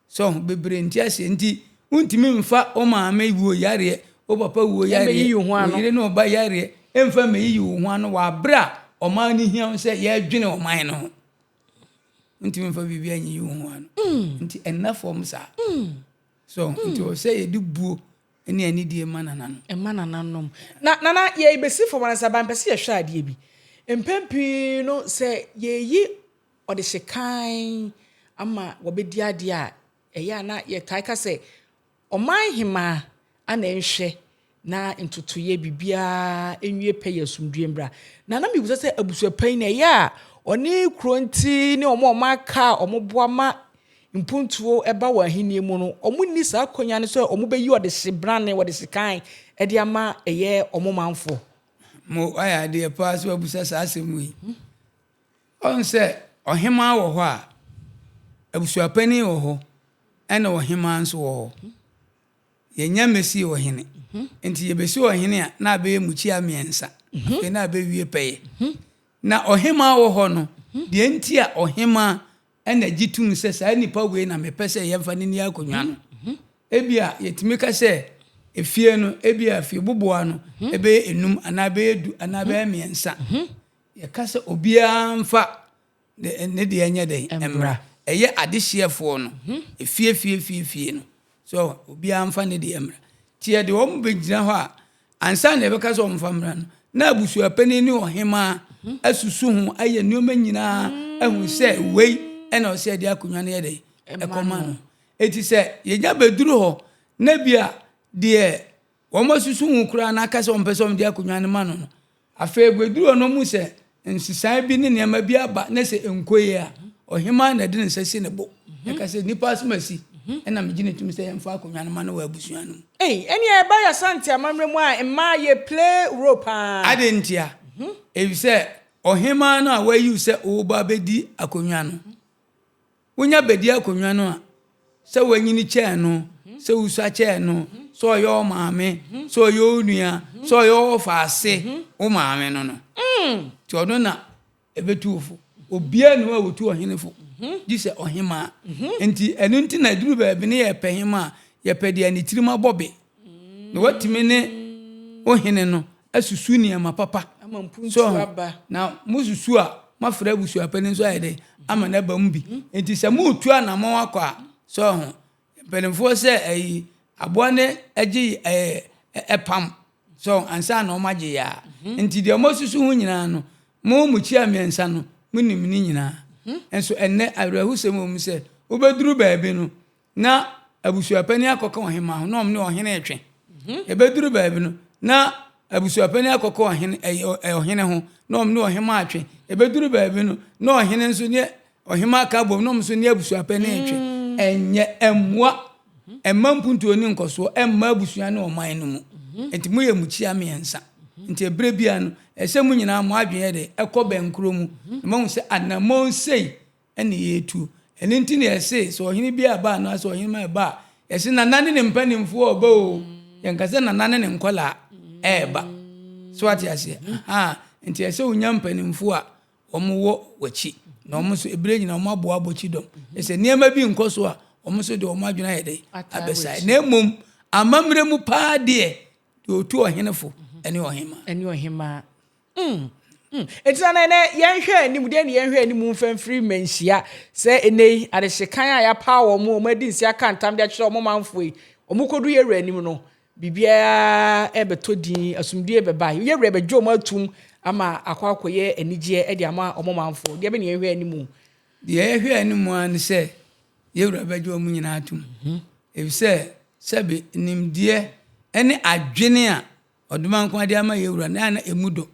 So ho bebree nte aseɛ nti wontumi mfa wo maame wuo yareɛ, wo papa wuo yareɛ, wo yere ne wo ba yareɛ mfa mmɛyiyi wo ho ano wɔ aberɛ a ɔman no hia wo sɛ yɛredwene ɔman no ho. Wontumi mfa biribi anyiyi wo ho ano. Nti ɛnna fam saa. So nti wɔ sɛ yɛde buo ne anidie ma nananom. Ɛma nananom. Na nana yɛbɛsi fam ansa ba mpɛ sɛ yɛhwɛ adeɛ bi. Mpɛn pii no sɛ yɛyi Ɔde sekan ama wɔbɛdi adeɛ a, ɛyɛ a na yɛtae ka sɛ, ɔman hemaa ana ɛnhwɛ na ntotoeɛ biribiara nwie pɛ yɛ asomdwoeɛ mbra. Na na mebisa sɛ abusuapanyin no ɛyɛ a ɔne kuro nti ne wɔn a wɔaka a wɔboa ma mpuntuo ba wɔ ahennie mu no, wɔnni saa akwanya no sɛ wɔbɛyi ɔdehye brane, wɔde sekan de ama ɛyɛ wɔn manfoɔ. Mo ayɛ adeɛ paa sɛ wabisa saa asɛm wei. Ɔhu sɛ ɔhemaa wɔ hɔ a, abusuapanin wɔ hɔ, ɛna ɔhemaa nso wɔ hɔ. Yɛnya mmɛsii ɔhene. Nti yɛbɛsi ɔhene a, na abɛyɛ mukyia mmiɛnsa. Afei na abɛwie pɛyɛ. Na ɔhemaa wɔ hɔ no, deɛ nti a ɔhemaa ɛna gye tom sɛ saa nipa wei na mepɛ sɛ yɛmfa no nni akonnwa no. Ebia yɛtumi ka sɛ efie no, ebia fie boboa no, ɛbɛyɛ enum anaa ɛbɛyɛ du anaa ɛbɛyɛ mmiɛnsa. Yɛka sɛ obiara mfa ne deɛ nyɛ dɛn? Mmra. Ɛyɛ adehyeɛfoɔ no, efie fie fie fie no, so obiara mfa ne deɛ mmra. Nti yɛde wɔn bɛgyina hɔ a, ansa na yɛbɛka sɛ wɔmfa mmra no, na abusuapanin ne ɔhemaa asusu ho ayɛ nneɛma nyinaa ahu sɛ wei ɛna ɔsɛ yɛde akonnwa no yɛ dɛn? Ɛkɔma no. Eti sɛ yɛnya bɛduru hɔ na bi a deɛ wɔasusu ho koraa na aka sɛ wɔmpɛ sɛ wɔde akonnwa no ma no no, Afei ebeduru hɔ no ohu sɛ nsesae bi ne nneɛma bi aba na sɛ ɛnkɔ yie a, ɔhemmaa na ɛde ne nsa si ne bo. Ɛka sɛ, Nnipa asɛm asi. Ɛna megye no tom sɛ yɛmfa akonnwa no ma no wɔ abusua no mu. Ei, ɛnneɛ ɛba yɛ Asante amammerɛ mu a, mmaa yɛ play role paa. Adɛn ntia? Efisɛ ɔhemmaa no a wayi wo sɛ woreba abɛdi akonnwa no, wonya bɛdi akonnwa no a, sɛ woanyini kyɛn no, sɛ wosua kyɛn no, sɛ ɔyɛ wo maame, sɛ ɔyɛ wo nua, sɛ ɔyɛ wo ɔfaase, wo maame no no. Nti ɔno na Ɛbɛtu wo fo. Obiara nni hɔ a ɔtu ɔhene fo gye sɛ ɔhemmaa. Enti ɛno nti na ɛduru baabi no yɛpɛ hemmaa a, yɛpɛ deɛ ne tirim abɔ be na watumi ne wo hene no asusu nneɛma papa. So ho? Na mosusu a, moafrɛ abusuapanin nso ayɛ dɛn? Ama no aba mu bi. Enti sɛ moretu anammɔn akɔ a, so ho? Mpanimfoɔ sɛ ayi aboa no gye ɛɛ ɛpam so ansa na wɔn agye yaa. Mhm. Nti deɛ wɔn asusu ho nyinaa no, mo mo kyia mmiɛnsa no, mo nim ne nyinaa. Mhm. Nso ɛnnɛ awerɛhosɛm wɔ mu sɛ wobɛduru baabi no na abusuapanin akɔka ɔhemmaa ho na wɔn ne ɔhene retwe. Mhm. Ɛbɛduru baabi no na abusuapanin akɔka ɔhene ɛyɛ ɔhene ho na wɔn ne ɔhemmaa atwe. Ɛbɛduru baabi no na ɔhene nso ne Ɔhemmaa ka bom na wɔn nso ne abusuapɛ ne retwe. Ɛnyɛ, ɛmmoa, ɛmma mpuntuo ne nkɔsoɔ, ɛmma abusua ne ɔman no mu. Nti moyɛ mukyia mmiɛnsa. Nti ɛberɛ biara no, ɛsɛ mo nyinaa mo adwene yɛ dɛ, ɛkɔ bɛnkorɔ mu. Na moahu sɛ anammɔn sei ne yɛretu. Ɛno nti na yɛse sɛ ɔhene bi reba anaasɛ ɔhemmaa reba a, yɛse nana ne ne mpanimfoɔ reba o. Yɛnka sɛ nana ne ne nkwadaa reba. So wate aseɛ? Ahaa. Nti ɛsɛ sɛ wonya mpanimfoɔ a wɔwɔ w'akyi, na wɔn nso ebere nyinaa wɔn aboa abɔ kyidɔm. Sɛ nneɛma bi nkɔ so a, wɔn nso de wɔn adwene ayɛ dɛ abɛsae. Na mmom amammerɛ mu paa deɛ, deɛ otu ɔhene fo ne ɔhemmaa. Ɛne ɔhemmaa. Mm. Mm. Enti na ɛnɛ yɛnhwɛ anim, deɛ ne yɛnhwɛ anim mfa mfiri mmanhyia sɛ ɛnɛ yi adehyekan a yɛapaw wɔn, wɔn adi nse aka ntam de akyerɛ wɔn manfoɔ yi, wɔn kɔdu yɛwura anim no, Biribiara rebɛtɔ din, asomdwoeɛ bɛba. Yɛn werɛ bɛgye wɔn atom ama akɔ akɔyɛ anigyeɛ de ama wɔn manfoɔ. Deɛ bɛ na yɛhwɛ anim? Deɛ yɛhwɛ anim ara ne sɛ yɛn wura bɛgye wɔn nyinaa atom. Efisɛ sɛbe nimdeɛ ne adwene a Ɔdomankoma de ama yɛn wura no, ɛyɛ a na emu dɔ.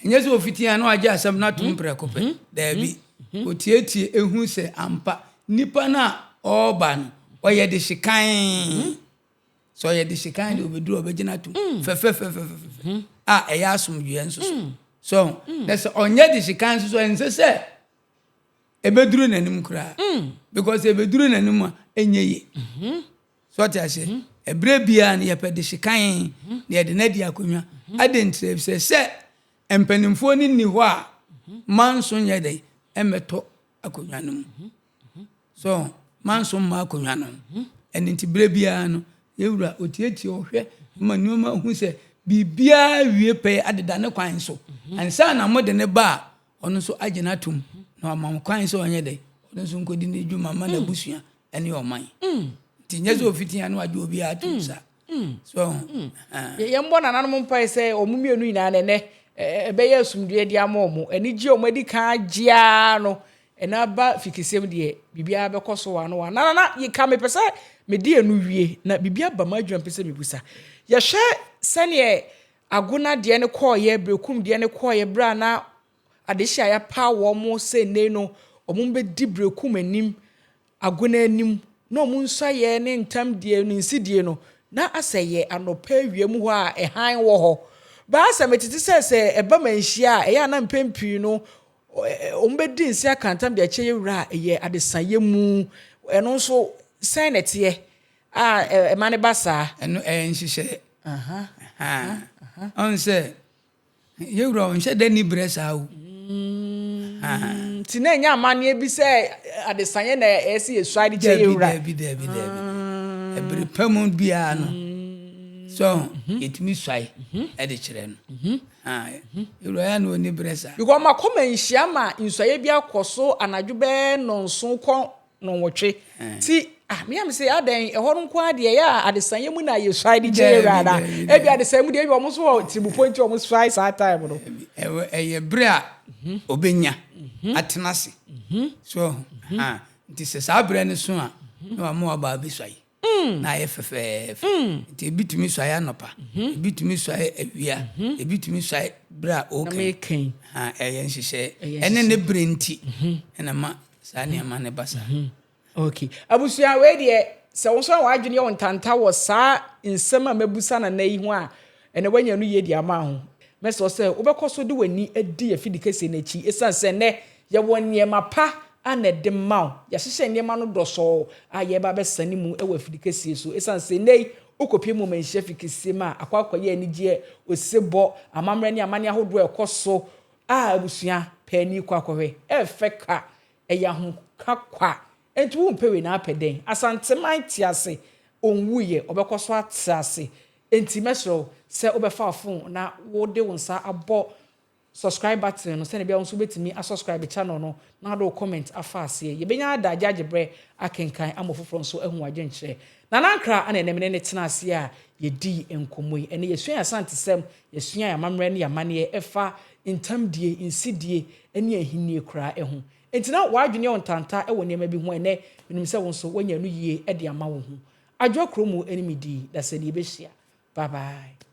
Ɛnyɛ sɛ ofiti a na wagye asɛm no atom prɛko pɛ. Daabi. Otietie ehu sɛ ampa nipa no a ɔreba no, ɔyɛ dehye kann. Sɛ ɔyɛ dehyekan deɛ ɔbɛduru a ɔbɛgyina atom mm. fɛfɛfɛfɛfɛ mm. a ɛyɛ asomdwoeɛ nso so mm. so na sɛ ɔnyɛ dehyekan nso so ɛnsɛ sɛ ɛbɛduru n'anim koraa because ɛbɛduru n'anim a ɛnyɛ yie mm-hmm. so ɔte aseɛ mm-hmm. ɛberɛ biara no yɛpɛ dehyekan mm-hmm. na yɛde no adi akonnwa adɛn ntira sɛ sɛ mpanimfoɔ no nni hɔ a manso nyɛ dɛn ɛmmɛtɔ akonnwa no mu So manso mma akonnwa no? Ɛno nti berɛ biara no, yɛn wura ɔtiatia ɔhwɛ ma nneɛma hu sɛ biribiara wie pɛyɛ adeda ne kwan so. Ansa na mode ne ba a, ɔno nso agye no atom na wama mo kwan sɛ ɔnyɛ dɛn, ɔno nso nkɔdi ne dwuma ma n'abusua ne ɔman. Nti nyɛ sɛ ɔfiti a na wagye obiara atom saa. So ahu? Yɛmmɔ nananom mpae sɛ wɔn mmienu nyinaa no ɛnɛ ɛbɛyɛ asomdwoeɛ de ama wɔn. Anigye a wɔadi kan agye ara no, ɛna aba fikisɛm deɛ biribiara bɛkɔ so wɔ ano wɔ ano. Na nana ka mepɛ sɛ mede ɛno wie na biribi aba m'adwene mpɛ sɛ mebusa. Yɛhwɛ sɛdeɛ Agona deɛ no kɔɔeɛ, Berekum deɛ no kɔɔeɛ berɛ a na adehye a yɛapaw wɔn sɛ nnɛ no wɔn bɛdi Berekum anim Agona anim, na wɔn nsuaeɛ ne ntam die ne nsidie no, na asɛ yɛ anɔpa awia mu hɔ a ɛhan wɔ hɔ. Baa sɛ metete sɛ sɛ ɛba manhyia a, ɛyɛ a na mpɛn pii no wɔbɛdi nse aka ntam de akyɛ yɛ wura a ɛyɛ adesaeɛ mu. Ɛno nso sɛn na ɛteɛ a ɛma no ba saa? Ɛno ɛyɛ nhyehyɛeɛ. Ɔn sɛ Yɛn wura ɔnhyɛ da nni berɛ saa o. Nti na ɛnyɛ amanneɛ bi sɛ adesaeɛ na ɛyɛ sɛ yɛsua de kyɛ yɛn wura. Dabi dabi dabi dabi. Ɛbere pa mu biara no, so yɛtumi suae de kyerɛ no. Yɛn wura yɛ na ɔnni berɛ saa. Because makɔ manhyia ma nsuaeɛ bi akɔ so anadwo bɛyɛ nnɔnson kɔ nnɔnwɔtwe. Ti ah me a me se adɛn ɛhɔ no nko ara deɛ ɛyɛ a adesaeɛ mu na yɛsuae de kyɛ yɛn wura anaa? Ebi adesaeɛ mu deɛ ebi wɔn nso wɔ tirimupɔ nti wɔn suae saa time no. Ɛyɛ berɛ a ɔbɛnya atena ase. So nti sɛ saa berɛ no so a na wama waba abɛsuae. Na ayɛ fɛfɛɛfɛ. Nti ebi tumi suae anɔpa, ebi tumi suae awia, ebi tumi suae berɛ a ɔrekan. Ɛyɛ nhyehyɛeɛ. Ɛne ne berɛ nti na ɛma saa nneɛma no ba saa. Okay. Abusua wei deɛ. Sɛ wo nso na w'adwene yɛ wo ntanta wɔ saa nsɛm a mabusa Nana yi ho a, ɛnnɛ woanya no yie de ama ho. Mɛsrɛ wo sɛ wobɛkɔ so de w'ani adi afidi kɛseɛ no akyi ɛsiane sɛ nnɛ yɛwɔ nneɛma pa a na ɛde ma wo. Yɛahyehyɛ nneɛma no dɔsɔɔ a yɛreba abɛsane mu wɔ afidi kɛseɛ so ɛsiane sɛ nnɛ yi wokɔpue mu manhyia fi kɛseɛ mu a akɔ akɔyɛ anigyeɛ, osebɔ, amammerɛ ne amanneɛ ahodoɔ a ɛkɔ so a abusua paani kɔ akɔhwɛ. Ɛfɛ ka, ɛyɛ ahomka kwa. Enti wompɛ wei na apɛ dɛn? Asanteman te ase, ɔnwuiɛ, ɔbɛkɔ so ate ase. Enti mɛsrɛ wo sɛ wobɛfa wo fon na wode wo nsa abɔ subscribe button no sɛnea ɛbɛyɛ a wo nso wobɛtumi asubscribe channel no na wode wo comment afa aseɛ. Yɛbɛnya adagye agye berɛ akenkan ama ɔfoforɔ nso ahu w'adwenkyerɛ. Nana Ankrah na ɛnnɛ me ne no tena ase a yɛdii nkɔmmɔ yi. Ɛnnɛ yɛsua yɛn Asantesɛm, yɛsua yɛn amammerɛ ne yɛn amanneɛ ɛfa ntamdie, nsedie ne ahennie koraa ho. Enti na w'adwene yɛ wo ntanta wɔ nneɛma bi ho a ɛnnɛ menim sɛ wo nso woanya no yie de ama wo ho. Adwoa kurom ne me dii, dasani yɛbɛhyia. Bye bye.